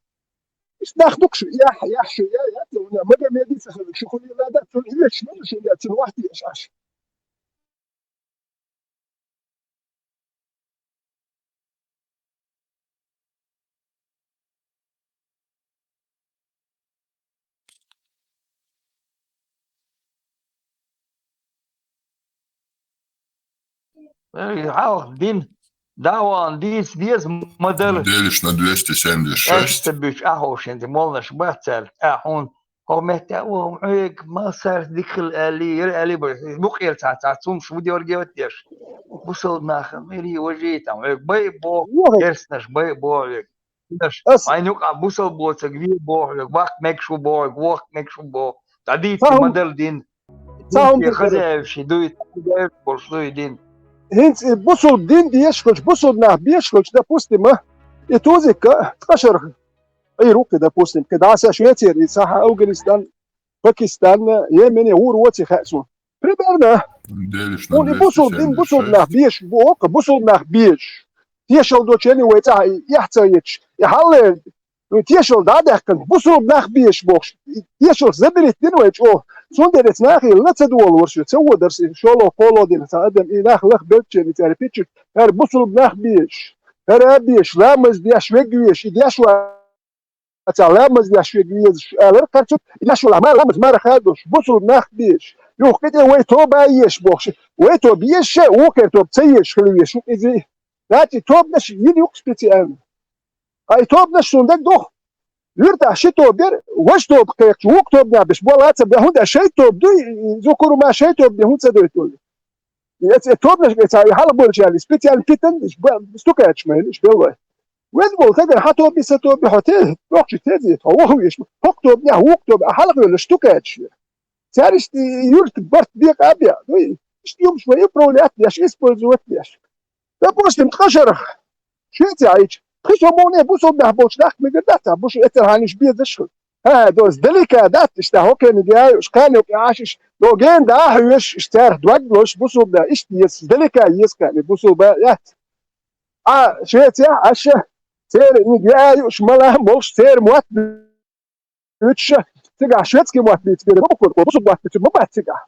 Иштта нах дукха шу, яхь, яхь шу, я, я, цо, вуна Магомеди ца хилла, шу хуьлийла дац, цунна оьшуш ма ду шуна, цунна вахтийша Ӏаш. Эй, хьалха дин, дӀа а вахана дийца деза ма-дарра. Делишна двести семьдесят шесть. Аьшта буьйцу ахьошинца молланаш бац цаьрга, а хьуна хӀокху меттехь ву, хьоьга массаьрца дика хила аьллий, яра аьллий бара, букъера цхьа, цхьа цумаш ву дерг а деш. Бусалба нахана, мирий, важий, там, хьоьга бай а боху, керстанаш бай а боху хьоьга. Ас хьайна юкъахь бусалба воцург ве боху хьоьга, ваккха мегаш ву боху хьоьга, вохкха мегаш ву боху. ДӀадийца ма-дарра дин. Цхьа хӀума дийцара. Хазаевший дуй, хазаевш болуш дуй дин. ХӀинца и бусалба дин дезаш хилча, бусалба нах безаш хилча, допустим, и тузик а ткъа шарахь Ӏийр ву кхин, допустим, кхин дӀаса Швецера, и сахьа Афганистан, Пакистан, Йемене гӀур воций хаьа суна. Примерно. Делишна хӀунда и бусалба дин, бусалба нах безаш бу, оха бусалба нах безаш. Тешал долчу вай цӀахь и эхь ца ечаш, и хьалле, ну, тешал дӀа а даьккхина, бусалба нах безаш бохуш. И тешалш заберить дина вай чӀогӀа. Цундела эца нахе ла ца долорш ю, ца водарш, и шоло-кхоло дина, цхьа адам, и нах лаха беллачеран цара пиччиг, хӀара бусалба нах безаш, хӀара а безаш, ламаз деш вега везаш, и деш вац. Ацахь ламаз деш вега везаш, алар кхарцу, деш валахь, мара ламаз, мара хадош, бусалба нах безаш. Юха кхин тӀе вай тоба а еш бохуш. Вай тоба еш ша, вукхеран тоба ца еш хила веш ву иза. Наций тобанаш йина юкъа специально. Ай тобанаш суна дагадоху. Юьртахь ши тоба яра, важа тоба кхайкхича, вукху тобанехь беш болла а ца бе, хӀунда аьлча шайн тоба дуй, зукур ма шайн тоба де хӀунда ца дойту? Эца, э, тобанаш, эца, и хьалха болчарна специально питан, иш ба-, стукаьчаш ма хила, иш беллой. Вен волу тагана хьан тоби, сан тоби, хьо те, нохчи те деза, хьо ваха веш, хӀокху тобанехь, вукху тоба, а хьалха велла стукаьчаш. Цаьршта и юрт барт бекъа а беа, ну, и, иштта юмаш вай управлять деш, использовать деш. Допустим, ткъа шарах, Швеция Ӏийча, пхи сов муьлхха бусалба нах болчу нах мегар дац, а буш эцар хьанаш безаш хила. ХӀа, до, издалека дац, иштта хӀокхуьниг яа юуш, кхаьнниг Ӏаш, иш, до, гена да а хьоьжуш, иш царах дог лозуш, бусалба да, иштта еза, издалека еза кхаьнниг бусалба яц. Ӏа, Швецехь Ӏаш, церан ниг яа юуш, мала а молуш, церан мотт буьйцуш, цигахь шведский мотт бийца бер ма бу кхуьнан, бусалба мотт бийцур ма бац цигахь.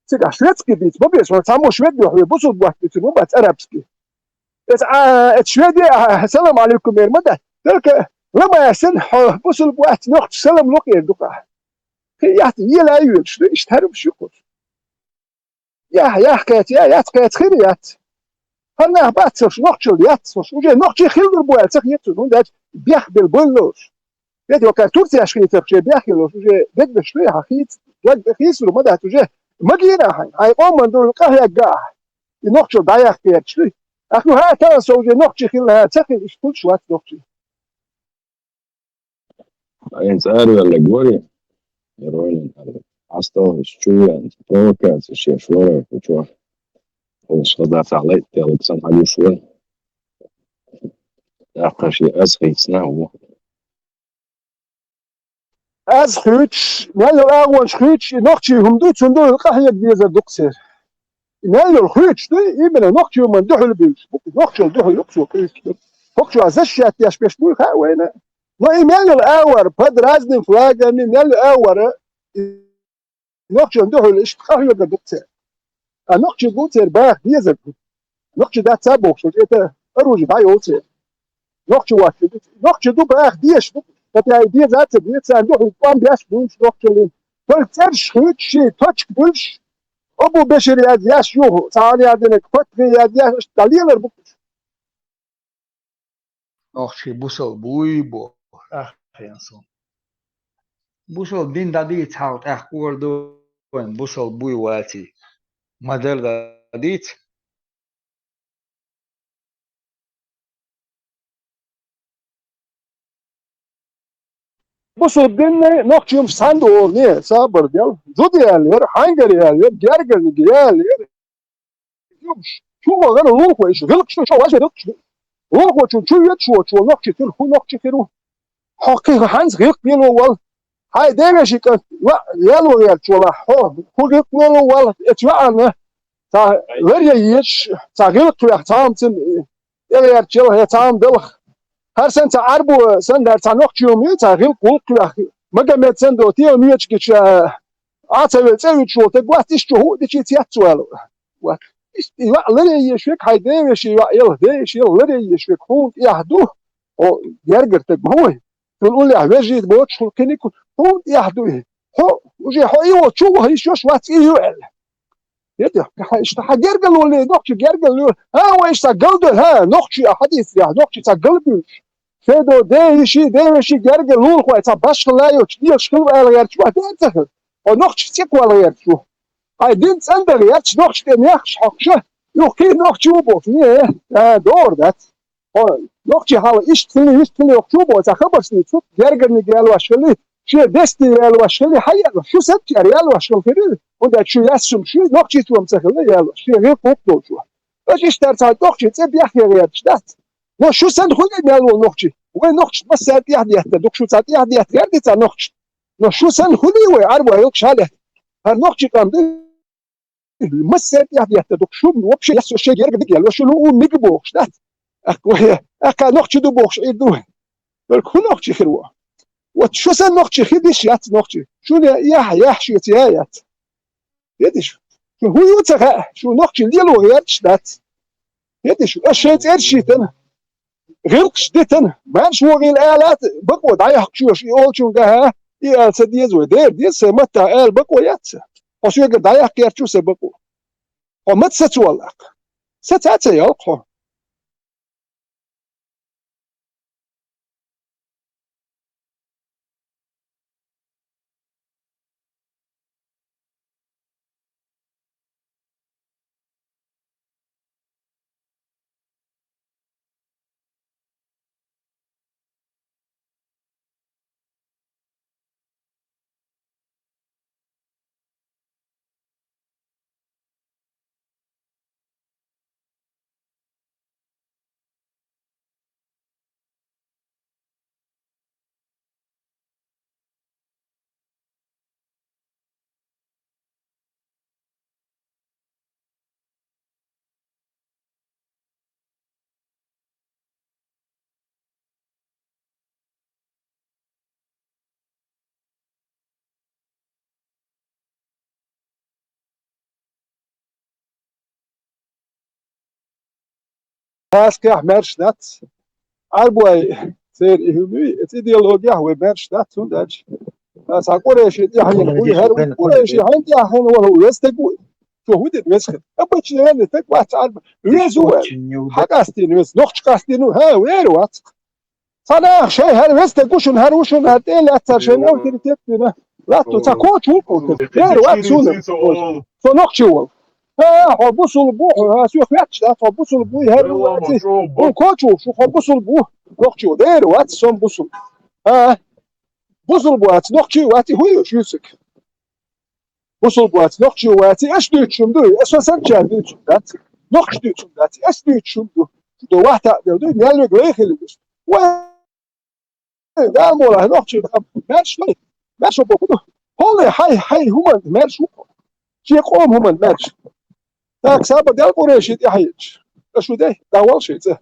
Цигахь шведский бийца ма беза, вайн цхьаммо швед ю хьоьга, бусалба мотт бийцур ма бац, арабский. Эца, а, эца шведе, а, салам алейкум эр ма дац. Только Ламаьсана, хьо бусулба вац, нохча салам лукъера дукха. Хи яц, ела а йоьдуш ду, иштта хӀара уш юкъуш. Яхь, яхь кхаьча, я, яц кхаьча, хир яц. ХӀара нах бац уш, нохчал яц уш. Уже нохчий хилар бу аьлла, ца хеташ, хӀунда аьлча бехбелла боллуш. Ведь вака Турцияш хийцарх ше бехбеллуш, уже дегнаш ду, яхь хийц, дог хийцар ма дац уже. Магийна хьайн, хьайн къоман дур къахьегга ахь. И нохчал дӀаяккха гӀерташ дуй. Ахь ну хьа тала со уже нохчий хилла, ца хилла, иштта хулаш вац нохчий. Айн цӀарвеллаг вари, Ролин ара. Асталгаш чуян, провокаци шеш вара, кучо. Олш хаза цахлай, телек сан хьалюш ван. Яккха ши аз хийцна ву. Аз хуьйцуш, мел йола агӀонаш хуьйцуш, и нохчий хӀума ду, цунна дуьхьал къахьега дезар ду-кх церан. И мел йола хуьйцуш ду, именно нохчий хӀуманна дуьхьал буьлуш бу, нохчал дуьхьал ю-кх цо кхуьйцуш. Нохчо защищать деш беш буй хаьа вайна. Но и мел йола агӀор, под разными флагами, мел йола агӀор, и нохчонна дуьхьал иштта къахьега ду-кх церан. А нохчий бу церан баха дезар бу. Нохчий дац ца бохуш, это оружие дӀайолу церан. Нохчий вац, нохчий ду баха дезаш бу. Хотя и деза а ца деза, царна дуьхьал тӀом беш буьлуш нохчаллин. Только цӀераш хуьйцуш, шен точка буьлуш, Абу Бешир яз яш юху, цхьа а яздинарг, Фатхи яз яш, иштта дӀалелар бу уьш. Нохчий бусал буй бо, ахьен сон. Бусал дин дӀадийца хьал тӀехь кхор ду вайн, бусал буй ваций. Ма-дарра дӀадийца. Бусал динна нохчий хӀумаш цхьаьна ду олу, не, сабар дел. Зуда яьлла яра, хьаьнгара яьлла яра, гергарниг яьлла яра. Чу вахана лулахо иштта гӀиллакхаш ду, шо ваьшна гӀиллакхаш ду. Лулахочун чу йоьдуш воцуш волу нохчий хир, хӀун нохчий хир ву? Хьо кхин хьанца гӀиллакх лело вала? Хьайн девешин кӀант йоӀ яьлла ван гӀерташ валахь, хьо хӀун гӀиллакх лело вала? Эцу йоӀана цхьа лар ян езаш, цхьа гӀиллакх вех цхьа хӀума цунна тӀегӀерташ яла, я цхьа хӀума далах. ХӀара санна цхьа Ӏарбо санна, хӀара цхьа нохчий хӀума ю, цхьа гӀиллакх-гӀуллакх вех. Магомед санна до, те мечигича Ӏа ца вел цӀе вуьтуш волу таг вац, иштта чу хӀуъа дичи цец вала. Вац. Иштта и йоӀ ларъян езаш верг, хьайн девешин йоӀ яла, девешин яла ларъян езаш верг хьуна тӀехь ду, хьо гергара таг ма вай. Цунна уллехь вежарий боцуш хӀума кхиниг хьуна тӀехь ду и. Хьо, уже хьо и волчу ваха йиш йолуш вац и ю аьлла. Хьо иштта хьан гергарло ле, нохча гергарло. ХӀа, вай иштта галдой, хӀа, нохчий а хьадийцарехь, нохчий цхьа галбуьлуш. Шайн до ден йиши, ден веши гергарло лулахой цхьа башхалла йоцуш, лелаш хила ала гӀерташ вац, ден ца хила. Хьо нохчий цӀе кхолла гӀерташ ву. Хьайн дин цӀандан гӀерташ, нохчий тӀе мехкаш хьокхуша, юха кхин нохчий ву бохуш, не, а, догӀур дац. Хьо нохчий хьала иштта хила, иштта хила йоккхуш ву боху, цхьа хабарш дийцу, гергарниг ялош хили, шен дестий ялош хили, хьан ялош? Шу санчара ялош хила хир ю, хӀунда аьлча шу яьссум шу, нохчий цом ца хилла ялош, шен гӀиллакх-гӀуллакх долчо. Аша иштта цхьа нохчий цӀе бехке гӀерташ дац. Но шу санна хуьлий мел волу нохчий? Вай нохчий массаьрга тӀехь детта ду-кх, шу цхьа тӀехь детта гӀерта цхьа нохчий? Но шу санна хуьлий вай Ӏарбой гӀиллакхаш хьалетта? ХӀара нохчий къам ду? Массаьрга тӀехь детта ду-кх, шу вообще яц, шайн герга дика яьлла, шу луъу мига бохуш дац. Аккха вай, аккха нохчий ду бохуш Ӏийр ду вай. Только хӀун нохчий хир ву? Вот шу санна нохчий хир диш яц нохчий. Шуна яхь, яхь шеца я яц. Хеташ? Шу хӀун ю ца хаьа, шу нохчий лело гӀерташ дац. Хеташ? Аша шайн цӀераш йитана. ГӀиллакхаш дитина, маьрша вогӀийла алат, бакъо дӀаяхкаш йош, и олучуьнгахьа, и ала ца деза вай. Дера деза, сайн маттахь ала бакъо яц сан. Хьо соьгара дӀаяккха гӀерташ ву сайн бакъо. Хьо маца саца валла аккха? Саца а ца йолу хьо. Пасхехь маьрша дац. Ӏарбой Церан и хӀума ю, эца идеологехь вай маьрша дац, хӀунда аьлча. Аса Къурайши тӀаьхьа хӀума хуй, хӀара ву Къурайши хьайна тӀаьхьа хӀума вала хӀу веза стаг ву. Чо хӀун дина веза хир? Обычный венна стаг вац, Ӏарба. Веза ву вара. Хьан къастийна веза? Нохча къастийна ву? ХӀа, вера вац. Цхьа наха шай хӀара веза стаг ву шуна, хӀара ву шуна, хӀара тӀе а лаьцна цара шайна авторитет бина. Латто цхьа коча ву кху. Вера вац суна. Со нохчи ву. ХӀа, хьо бусулба ву, хьо, хӀа, соьх ветташ дац, хьо бусулба ву, хӀара ву ваци. Хьо коча ву, шу хьо бусулба ву. Нохчи ву. Вера вац, со бусулба. ХӀа. Бусулба вац, нохчи вац, и хӀу ю шуьсаг? Бусулба вац, нохчи вац, и аш дуьйцуш хӀума дуй, аса санчар дуьйцуш дац. Нохчи дуьйцуш дац, ас дуьйцуш хӀума ду. Ду вахта а бел дуй, мел вег лай хили душ. Вай, Дала мола, нохчи, маьрша дуй, маьрша боху ду. Хьоле хьай, хьай хӀуман маьрша ву. Шен къом хӀуман маьрша. Так, саба дел Къурайши тӀаьхьа йиташ. Ашу дай, дӀавал шайца.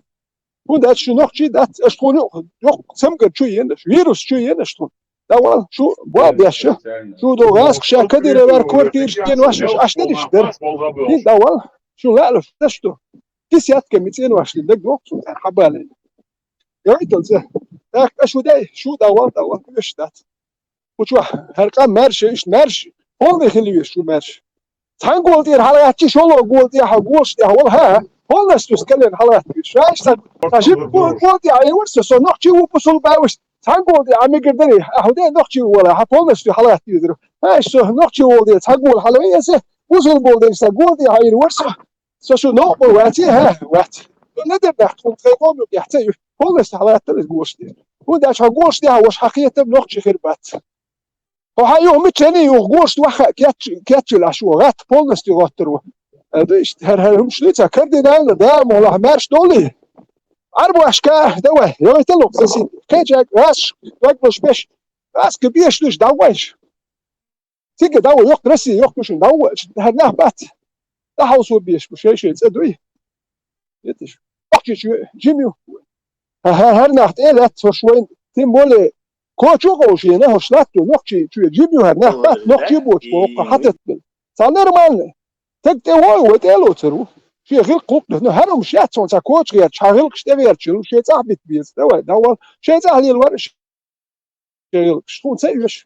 ХӀунда аьлча шу нохчий дац, аша тхуна юкъ, юкъ цамгар чу енаш, вирус чу енаш тхуна. ДӀавал, шу боа беш шу, шу до гӀаскхаша Кадыровар квартираш денош, аш дериш дер. ХӀин дӀавал, шу лаьлаш даш ду. Десятка мицӀенош дин даг дохцу, хьабале. Гайтал зе. Так, ашу дай, шу дӀавал, дӀавал, куьш дац. Кху чохь хӀара къам маьрша, иштта маьрша, хӀунда хила веза шу маьрша? Цхьана гола тӀера хьалагӀаьттича, шолгӀа гола тӀехьа, голаш тӀехьа вала, хӀа, полностью скален хьалагӀаьттича. Ша иштта, ша жип гола тӀехьа, ай, вара со, со нохчи ву, бусулба ву, цхьана гола тӀехьа, Ӏа мегар дарий, ахьа де нохчи ву вала, хьа полностью хьалагӀаьттийзар. ХӀа, со нохчи ву де, цхьана гола хьала веса, бусулба ву де, сан гола тӀехьа, ай, вара со. Со шу новкъа ваций, хӀа, вац. Со ледер дахьа тхуна тхайн къоман юкъехь ца ю. Полностью хьалаттар иза гошаш деш. ХӀунда аьлча хьо гошаш дехьа ваша хьан хетам нохчи хир бац. Хьо хьан юха миччани юха гошаш ваха кеч-, кечвелла шу гӀатта полностью гӀоттар ву. Ада иштта хӀара, хӀара хӀумаш дуьйца кардинально, да, молахь маьрша долий. Ӏарбошка, давай, йовийтал лукъ саси. Кхечаг, гӀаш, ваглуш беш. ГӀаска беш душ, давайш. Цига дӀаву, йоккха Россия, йоккха шун дӀаву, хӀара нах бац. ДӀахьалсо беш бу, шай-шай цӀа дуй. Итиш. Нохчи чу жим ю. ХӀа-, хӀа-, хӀара нах тӀе лаьтта, хӀорш вайн, тем более, кочу гӀовшена, хӀорш латту, нохчи чу жим ю, хӀара нах бац, нохчи боч, боху, хьатат бен. Ца нормально. Таг тӀе вой, вай тӀе лоцар ву. Шен гӀилкх хӀукху, ну, хӀара хӀумаш яц, цхьа кочу гӀерча, хьан гӀилкхаш тӀе верча, шен цӀахь бит беза, давай, давал, шен цӀахь лелавар, шен гӀилкхаш, тхуна ца оьшу.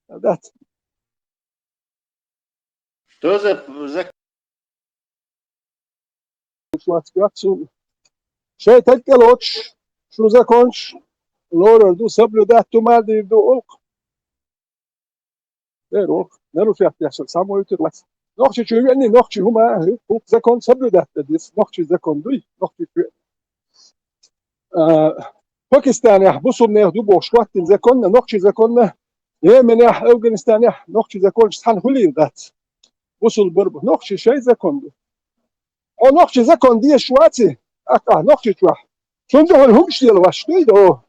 Дац. Что за, за Шуьца оьцу. Шайн таг тӀе лоцуш, шу законаш лорар ду, соблюдать ду, мардийр ду, улкх. Дер улкх, нарушать деш, самой тир вац. Нохчи чу веанний, нохчи хӀума, улкх закон соблюдать дан деза, нохчи закон дуй, нохчи чу. А, Пакистанехь бусулбанех ду бохуш хӀоттийна законна, нохчий законна, Йеменехь, Афганистанехь нохчий законаш цхьаьна хуьлийла дац. Бусулба бар бу. Нохчий шайн закон ду. Хьо нохчий закон дезаш ваций? Ахьа, нохчий чохь. Цунна дуьхьал хӀумаш лелавеш дуй до?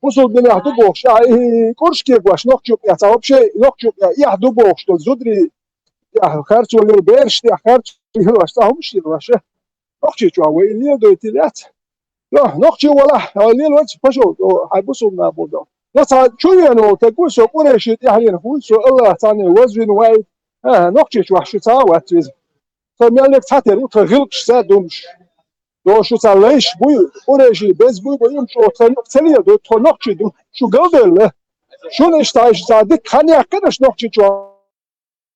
Бусулбанех ду бохуш, а, и, курш кегош нохчий юкъехь, цхьа вообще нохчий юкъехь, эхь ду бохуш, до зударий тӀехь харцо лела, бераш тӀехь харцо лелавеш, цхьа хӀумаш лелавеш. Нохчий чохь вай леладойтий лац? Йо, нохчий валахь, хьо лелавац, пошёл, о, хьайн бусулба нах бу до. Йо, цхьа чу веана волу таг вуй, со Къурайши тӀаьхьенах вуй, со Аллах цхьаьна вазвина вай. ХӀа, нохчий чохь шу цхьа а вац веза. Тхан мел ниг цхьатера ву, тхан гӀилкхаш са думаш. Йо, шу цхьа лайш буй, Къурайши беза буй, бу, юм чӀогӀа тхан юкъа ца леладо, тхо нохчий ду, шу галделла. Шуна иштта, иштта цхьа дика хан яьккхина аша нохчий чохь.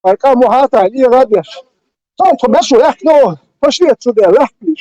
Хьайн къам ву хьан тахьа, и гӀа деш. Тхо, тхо маьршо лаьхкина, пашле цу де лаьхкина.